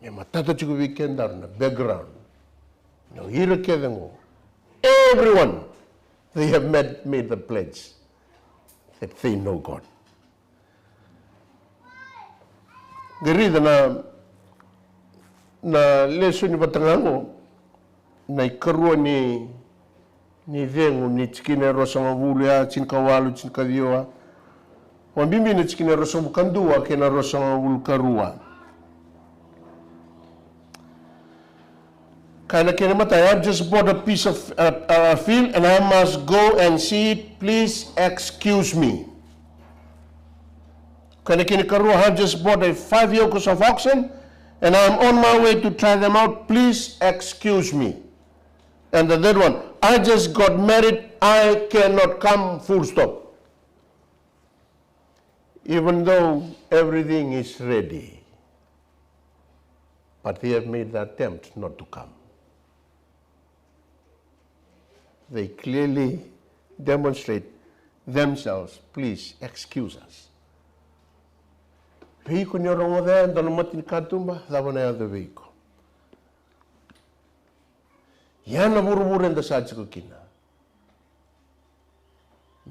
Me matata tiko vei kedaru na background. Na ira kece qo, everyone, they have made, made the pledge that they know God. Qai raica na, na lesoni vata ga qo, na ikarua ni, ni Cegu, ni tikina e ruasagavulu, ya, tinikawalu, tinikaciwa. Vakabibi na tikina e ruasagavulu ka dua kei na ruasagavulu ka rua. Kaya na kena imatai, I have just bought a piece of, uh, uh, field and I must go and see it. Please excuse me. Kaya na kena ikarua, I have just bought a five yokes of oxen And I'm on my way to try them out. Please excuse me. And the third one, I just got married. I cannot come, full stop. Even though everything is ready, but they have made the attempt not to come. They clearly demonstrate themselves, please excuse us. Vei iko ni o rogoca e dua na matanikatuba, cava na yaco vei iko? Ia na vuravura eda sa tiko kina.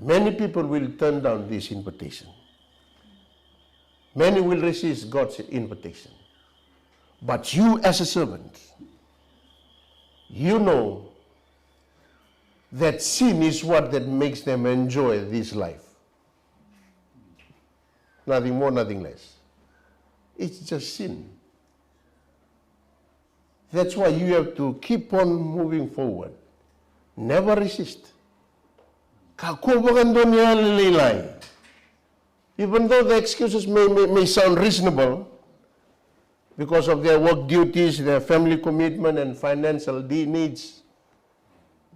Many people will turn down this invitation. Many will resist God's invitation. But you, as a servant, you know that sin is what that makes them enjoy this life. Nothing more, nothing less. It's just sin. That's why you have to keep on moving forward. Never resist. Kakua vakadonui, lailai. Even though the excuses may, may, may sound reasonable because of their work duties, their family commitment, and financial de-, needs,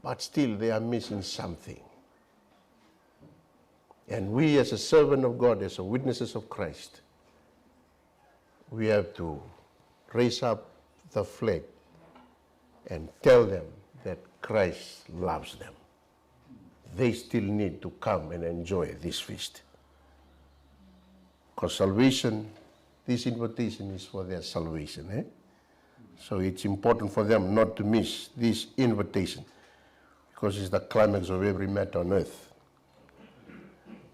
but still they are missing something. And we, as a servant of God, as a witnesses of Christ, we have to raise up the flag and tell them that Christ loves them. They still need to come and enjoy this feast. Because salvation, this invitation is for their salvation, eh? So it's important for them not to miss this invitation, because it's the climax of every matter on earth.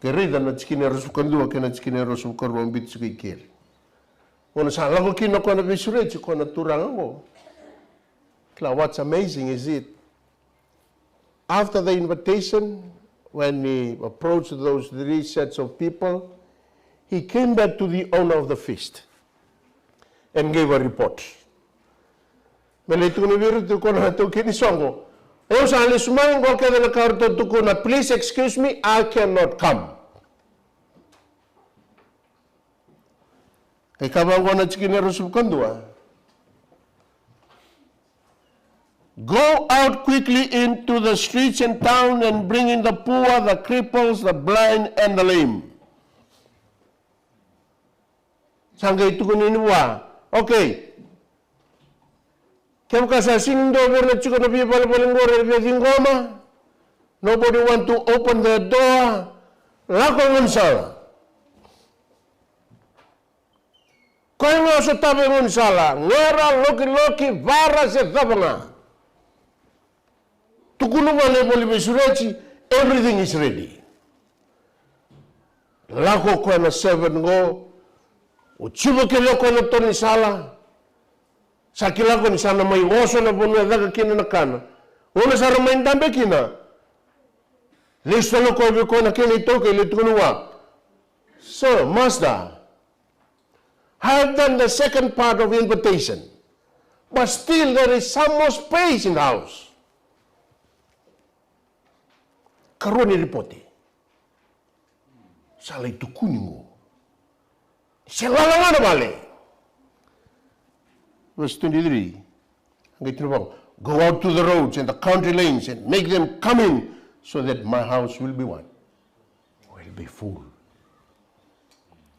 Ke raica na tikina e ruasagavulu ka dua kei na tikina e ruasagavulu ka rua, biu tiko i keri. Gauna sa lako kina o koya na veisureti, o koya na turaga oqo. Kila, what's amazing is it, after the invitation, when he approached those three sets of people, he came back to the owner of the feast and gave a report. Me lai tukuna vei ira tu, o koya na taukei ni soqo, au sa lesu mai, oqo kece na ka ratou tukuna, please excuse me, I cannot come. Qai kaya vaqo na tikina e ruasagavulu ka dua. Go out quickly into the streets and town and bring in the poor, the cripples, the blind, and the lame. Sa qai tukuni ni vua, okay, kevaka sa sega ni dua vei ira na tiko na veivalevale qori era via ciqoma, nobody want to open the door, lako e gaunisala. Koya ga o sotava e gaunisala, gera, lokiloki, vara se cava ga. Tukuna vua na ivola ni veisureti, everything is ready. Lako o koya na servant qo, o cuva kece o koya na tonisala. Sa kila o koya ni sa na mai oso na vanua e caka kina na kana. Gauna sa ra mai dabe kina, lesu tale o koya vei koya na kena itaukei, lai tukuna vua, sir, master, I have done the second part of invitation, but still there is some more space in the house. Karua ni ripote. Sa lai tukuni qo, se lala ga na vale. Verse twenty-three. Qai tukuna vaqo, go out to the roads and the country lanes and make them come in, so that my house will be what? Will be full.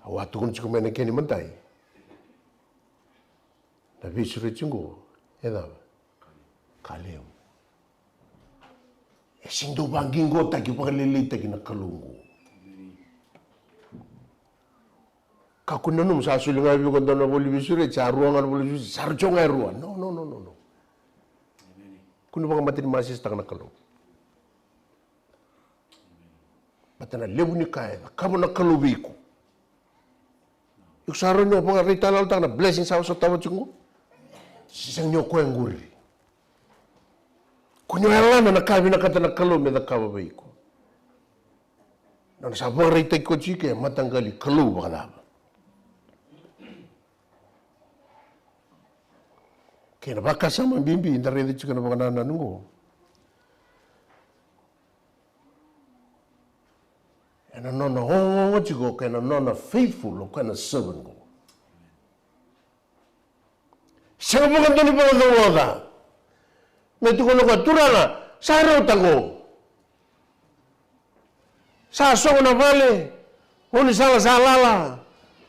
Au a tukuna tiko mai na kena imatai. Na veisureti qo e cava? Ka levu. E sega ni dau vaqiqotaki, vakalailaitaki na Kalou qo. Kakua ni nanuma sa soli ga vei iko dua na ivola ni veisureti, sa rua ga na ivola ni veisureti, sa rua ga e rua. No, no, no, no, no. Kua ni vakamatanimasesataka na Kalou. Baleta na levu ni ka e cakava na Kalou vei iko, iko sa rawa ni o vakaraitayaloyalotaka na blessing sa o sotava tiko qo. Sega ni o koya qori. Kua ni o yalana na ka e vinakata na Kalou me cakava vei iko. Nona sa vakaraitaki koya tiko e mataqali Kalou vakacava. Kei na vakasama bibi da raica tiko na vakanananu qo. Ena nona ogaoga tiko, kei na nona faithful o koya na servant qo. Sega vakadua ni vakacauoca. Me tukuna o koya, Turaga, sa rauta qo. Sa sogo na vale, gaunisala sa lala.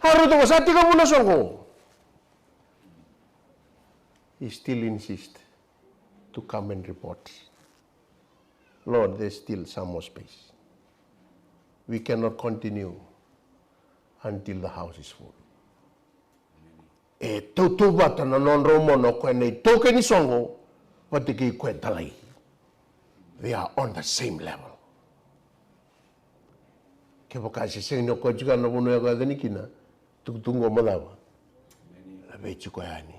A rauta qo, sa tekivu na soqo. He still insist to come and report. Lord, there's still some more space. We cannot continue until the house is full. E tautauvata na nodrau mona o koya na itaukei ni soqo vata kei koya e talai. They are on the same level. Kevaka e se sega ni o koya tiko na vanua e koya tani kina, tukutuku qo mo cava? Na vei tiko yani.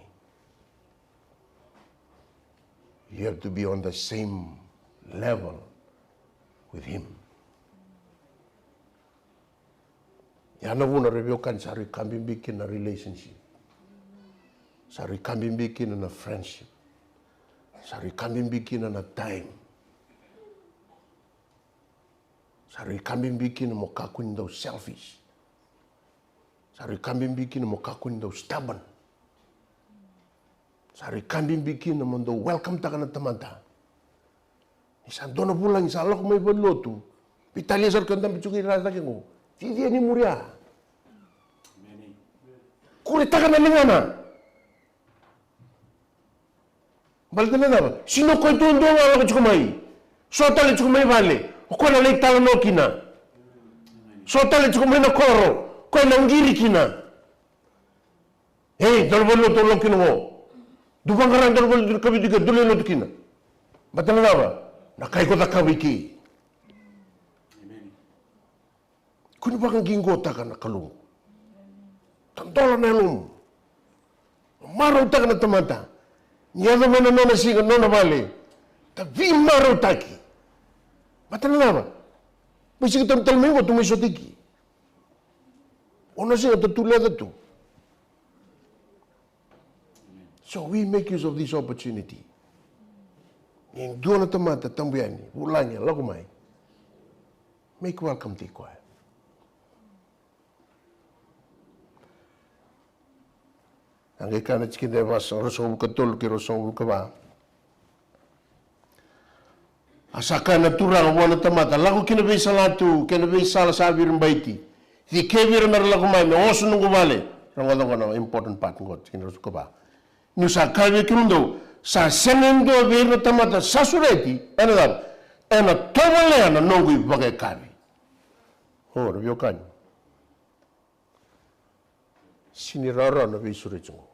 You have to be on the same level with him. Ya na vuna ra veiwekani sa rui ka bibi kina na relationship. Sa rui ka bibi kina na friendship. Sa rui ka bibi kina na time. Sa rui ka bibi kina mo kakua ni dau selfish. Sa rui ka bibi kina mo kakua ni dau stubborn. Sa rui ka bibi kina mo dau welcome taka na tamata. Ni sa dua na vulagi sa lako mai valenilotu, veitalia sara ka dabe tiko i ra cake qo. Cicia ni muria. Kuretaka na ligana. Baleta na cava? Sega ni o koya duadua ga lako tiko mai. So tale tiko mai vale, o koya na lai talanoa kina. So tale tiko mai na koro, o koya na qiri kina. Ei, dua na valenilotu au lako kina qo. Dou vaqara dua na valenilotu na kavitu ke dou lai lotu kina. Baleta na cava? Na ka iko cakava i ke. Kua ni vakaqiqotaka na Kalou. Tadola na yalomu. Marautaka na tamata. Ni yaco mai na nona siga, nona vale, ta veimarautaki. Baleta na cava? Mai siga tale, tale mai qo, tou mai sota i ke. O na siga ta tu leca tu. So we make use of this opportunity. Ni dua na tamata tabu yani, vulagi, lako mai. Make welcome tiko koya. A qai kaya na tikina e va, ruasagavulu ka tolu kei ruasagavulu ka va. A sa kaya na Turaga vua na tamata, lako ki na veisala tu, kei na veisala sa viribaiti. Cikevi ira me ra lako mai, me oso noqu vale. Rogoca qo na important part qo, tikina ruasagavulu ka va. Niu sa kaya vei kemudou, sa sega e dua vei ira na tamata sa sureti, ena cava? Ena tovolea na noqu ivakayakavi. O, ra veiwekani. Sega ni rawarawa na veisureti qo.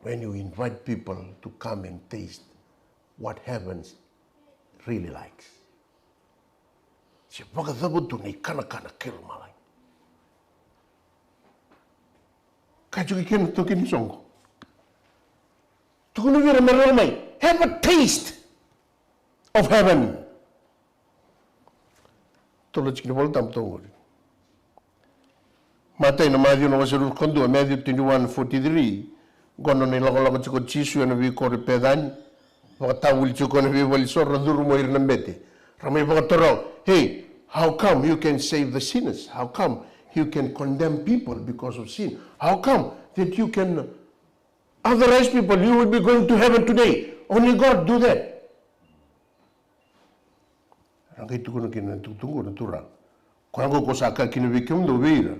When you invite people to come and taste what heaven really likes. Se vakacava tu na ikanakana kei lomalagi. Ka tiko kina toki ni soqo. Tukuna vei ira me ra lako mai. Have a taste of heaven. Tolo tiko ni Vola Tabu toka qori. Matai na Maciu na wase ruasagavulu ka dua, Matthew twenty-one forty-three. Qo na nona ilakolako tiko o Jisu ena veikoro i Pecani. Vakatavuli tiko ena veivale so, ra curu mai ira na bete. Ra mai vakataroga, hey, how come you can save the sinners? How come you can condemn people because of sin? How come that you can authorize people, you will be going to heaven today? Only God do that. Ra qai tukuna kina na tukutuku na Turaga. Koya qo ko sa kaya kina vei kemudou vei ira,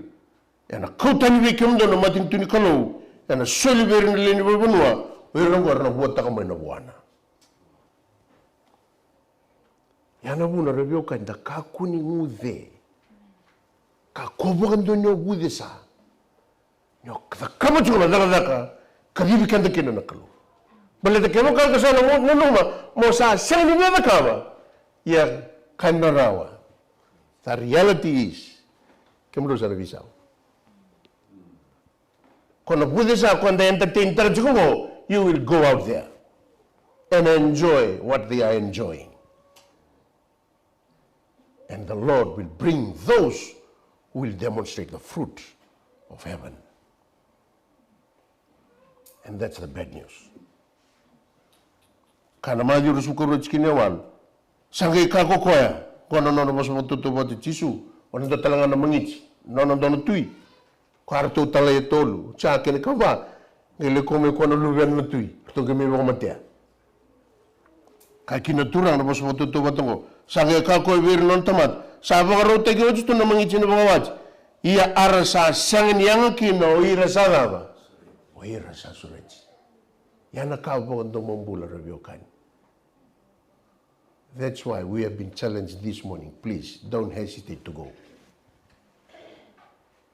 ena kau tani vei kemudou na matanitu ni Kalou, ena soli vei ira na lewe ni veivanua, o ira qo era na vuataka mai na vuana. Ya na vuna ra veiwekani da kakua ni guce. Kakua vakadua ni o gucesa. Ni o cakava tiko na cakacaka kacivi keda kina na Kalou. Baleta kevaka ka sa na mo nanuma mo sa sega ni via cakava, ia ka na rawa. The reality is, kemudou sa na veisau. Ko na vucesa, ko da entertain tara tiko qo, you will go out there and enjoy what they are enjoying. And the Lord will bring those who will demonstrate the fruit of heaven. And that's the bad news. Ka na Maciu ruasagavulu ka rua tikina e walu. Sa qai kaya ko koya, qo na nona vosa vakatautauvata o Jisu, o na dua tale ga na magiti, nona dua na tui. Ko iratou talai e tolu, Jake kei na kava. Qai lai kau mai koya na luvena na tui, ratou qai mai vakamatea. Kaya kina na Turaga na vosa vakatautauvata oqo, sa qai kaya o koya vei ira na nona tamata, sa vakarautaki oti tu na magiti ni vakawati. Ia a ra sa sega ni yaga kina o ira sa cava? O ira sa sureti. Ia na ka vakadomobula, ra veiwekani. That's why we have been challenged this morning. Please, don't hesitate to go.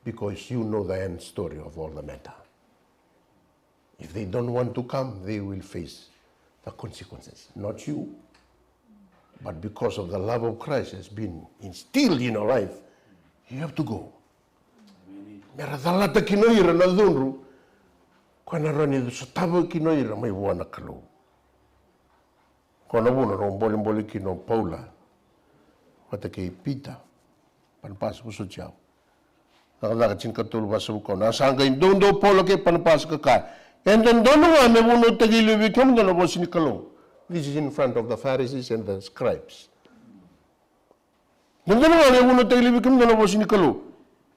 Because you know the end story of all the matter. If they don't want to come, they will face the consequences. Not you. But because of the love of Christ has been instilled in your life, you have to go. Me ra calata kina o ira na cudru, koya na rawa ni sotava kina o ira mai vua na Kalou. Koya na vuna rau bolebole kina o Paula vata kei Pita, Panapasa, vosoti au. Cakacaka tinikatolu, vasagavulu ka ono. A sa qai doudou Paula kei Panapasa ka kaya, e dodonu ga me vunautaki e liu vei kemudou na vosa ni Kalou. This is in front of the Pharisees and the scribes. Dodonu ga me vunautaki e liu vei kemudou na vosa ni Kalou.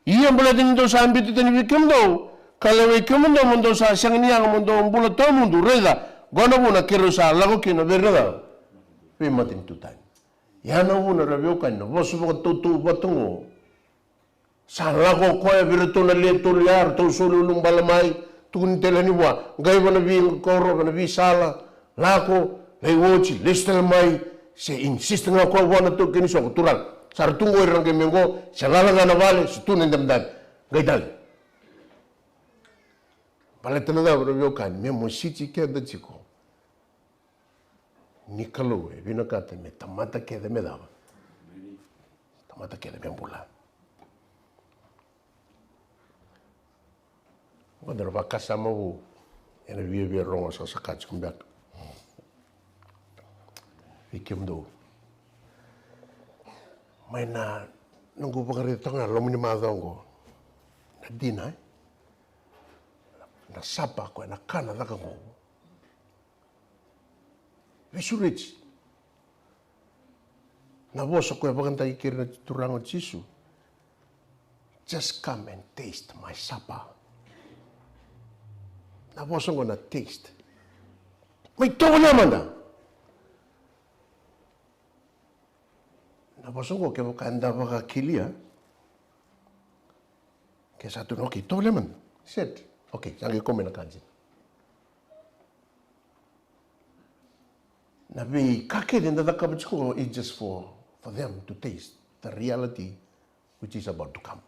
Ia baleta ni dou sa biuta tani vei kemudou, ka lewai kemudou mo dou sa sega ni yaga mo dou bula tawamudu, raica, qo na vuna keirau sa lako kina vei ira na cava? Veimatanitu tani. Ia na vuna, ra veiwekani, na vosa vakatautauvata oqo. Sa lako o koya vei iratou na lewe tolu ya, ratou soli ulubale mai, tukuni tale yani vua, qai va na veikoro, va na veisala, lako, lai oti, lesu tale mai, se insist ga o koya vua na taukei ni soqo, turaga, sa ra tu qo ira, qai mai qo, se lala ga na vale, se tu na idabedabe, qai tale. Baleta na cava, ra veiwekani? Me mositi keda tiko ni Kalou e vinakata me tamata kece me cava? Tamata kece me bula. Oqo na vakasama vou ena viavia rogo sa saka tiko beka vei kemudou. Mai na noqu vakaraica toka ga loma ni macawa oqo, na dina, e? Na sapa, koya na ka na caka oqo. Veisureti. Na vosa koya e vakadaki keri na Turaga o Jisu, just come and taste my supper. Na vosa oqo na taste. Mai tovolea mada. Na vosa oqo kevaka eda vakakilia, ke sa tukuna, okay, tovolea mada. Set. Okay, sa qai kau mai na ka dina. Na veika kece eda cakava tiko is just for, for them to taste the reality which is about to come.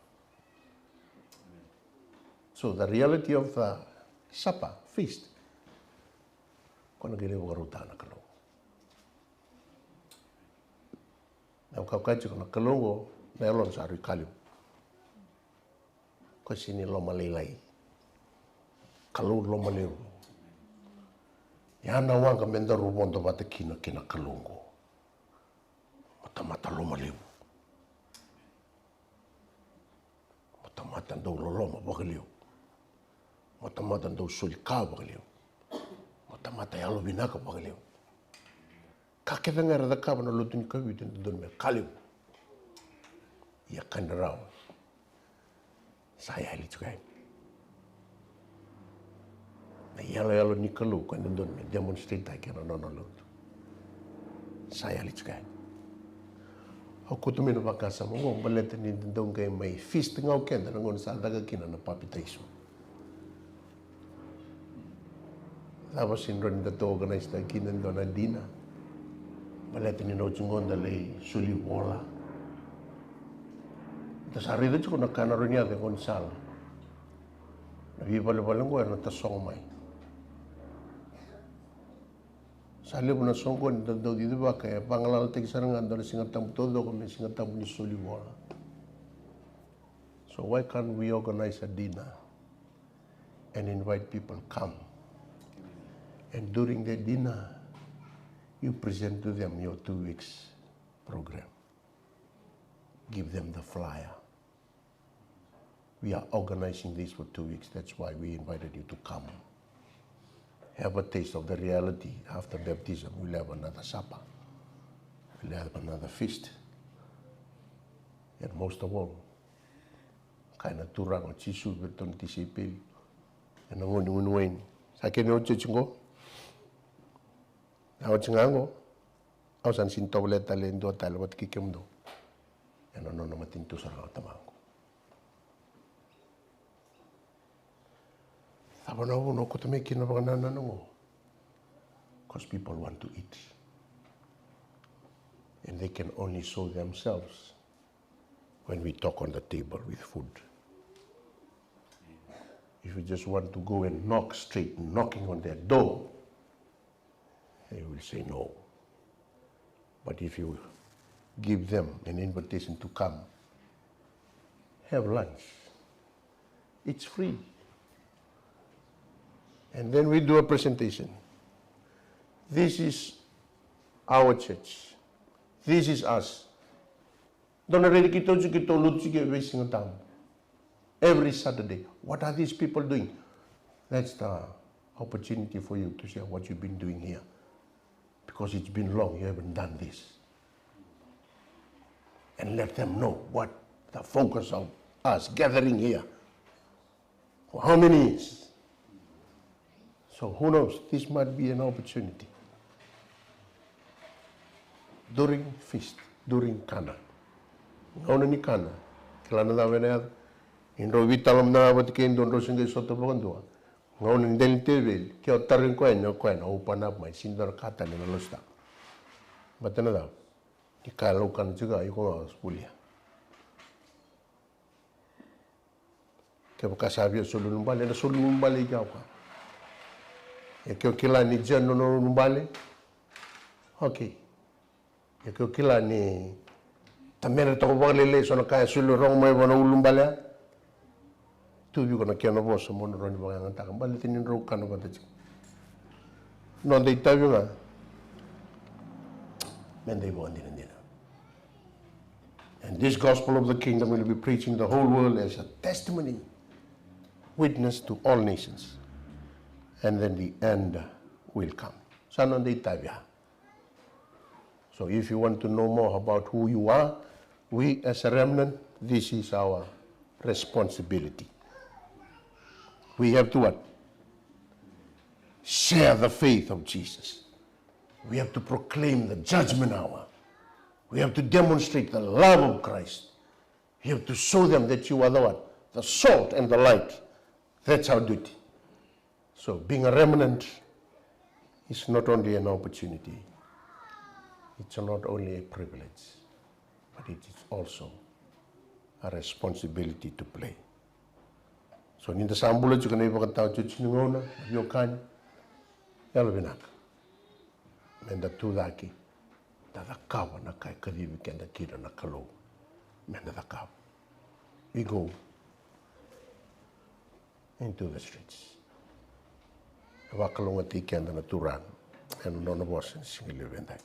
So the reality of the supper feast, ko na qai lai vakarautaka na Kalou. Na ka au kaya tiko, na Kalou oqo, na yalona sa rui ka levu. Ko sega ni lomalailai. Kalou lomalevu. Ia na waqa me daru vodo vata kina kei na Kalou oqo. Mo tamata lomalevu. Mo tamata dau loloma vakalevu. Mo tamata dau soli ka vakalevu. Mo tamata yalovinaka vakalevu. Ka kece ga era cakava na lotu ni Kavitu e dodonu me ka levu. Ia ka ni rawa, sa yali tiko yani. Na iyaloyalo ni Kalou ka e dodonu me demonstrate-taki ena nona lotu, sa yali tiko yani. Au kauta mai na vakasama oqo baleta ni da dau qai mai feast ga o keda na gauna sa caka kina na papitaiso. Cava sega ni rawa ni da tou organise-taki kina e dua na dinner? Baleta ni na oti qo da lai soli vola. Da sa raica tiko na ka na rawa ni yaco e gaunisala. Na veivalevale oqo era na tasogo mai. Sa levu na soqoni da dau cicivaka e vagalalataki sara ga e dua na Siga Tabu taucoko me Siga Tabu ni soli vola. So why can't we organise a dinner and invite people come? And during the dinner, you present to them your two weeks program. Give them the flyer. We are organizing this for two weeks. That's why we invited you to come. Have a taste of the reality. After baptism, we'll have another supper. We'll have another feast. And most of all, kaya na Turaga o Jisu vei iratou na tisaipeli, ena gauna ni gunu waini, A kena oti oti qo. A oti ga qo. Au sa na sini tovolea tale e dua tale vata kei kemudou ena nona matanitu sara ga o tamaqu. Cava na vuna o kauta mai kina na vakanananu qo? Because people want to eat. And they can only show themselves when we talk on the table with food. If you just want to go and knock straight, knocking on their door, they will say no. But if you give them an invitation to come, have lunch, it's free. And then we do a presentation. This is our church. This is us. Dou na raici keitou tiko, keitou lotu tiko e veisiga tabu. Every Saturday. What are these people doing? That's the opportunity for you to share what you've been doing here. Because it's been long you haven't done this. And let them know what the focus of us gathering here for how many years. So who knows? This might be an opportunity. During feast, during Kana. Gauna ni Kana, kila na cava ena yaco? Ni drau veitalanoa vata kei dua, drau se qai sota vakadua. Gauna ni dela ni teveli, ke o tarogi koya ni o koya na open up mai, sini dua na ka tale na lositaka. Baleta na cava? Ni kaya lau kana tiko, iko ga o volia. Kevaka sa via soli ulubale, ena soli ulubale i kea o koya. Ia ke o kila ni Jen nona ulubale, okay. Ia ke o kila ni tamere toka vakalailai eso na ka e soli rogo mai vua na ulubale ya. Tu vei iko na kena vosa mo na rawa ni vakayagataka baleta ni drau kana vata tiko. Noda itavi ga meda ivakadinadina. And this gospel of the kingdom will be preaching the whole world as a testimony, witness to all nations. And then the end will come. Sa noda itavi ya. So if you want to know more about who you are, we as a remnant, this is our responsibility. We have to what? Share the faith of Jesus. We have to proclaim the judgment hour. We have to demonstrate the love of Christ. You have to show them that you are the what? The salt and the light. That's our duty. So being a remnant is not only an opportunity, it's not only a privilege, but it is also a responsibility to play. So ni da sa bula tiko na ivakataotioti ni gauna, veiwekani, yalovinaka. Meda tu cake, da cakava na ka e kacivi keda kina na Kalou. Meda cakava. We go into the streets. E vakalougatataki keda na Turaga ena nona vosa ni siga levu edai.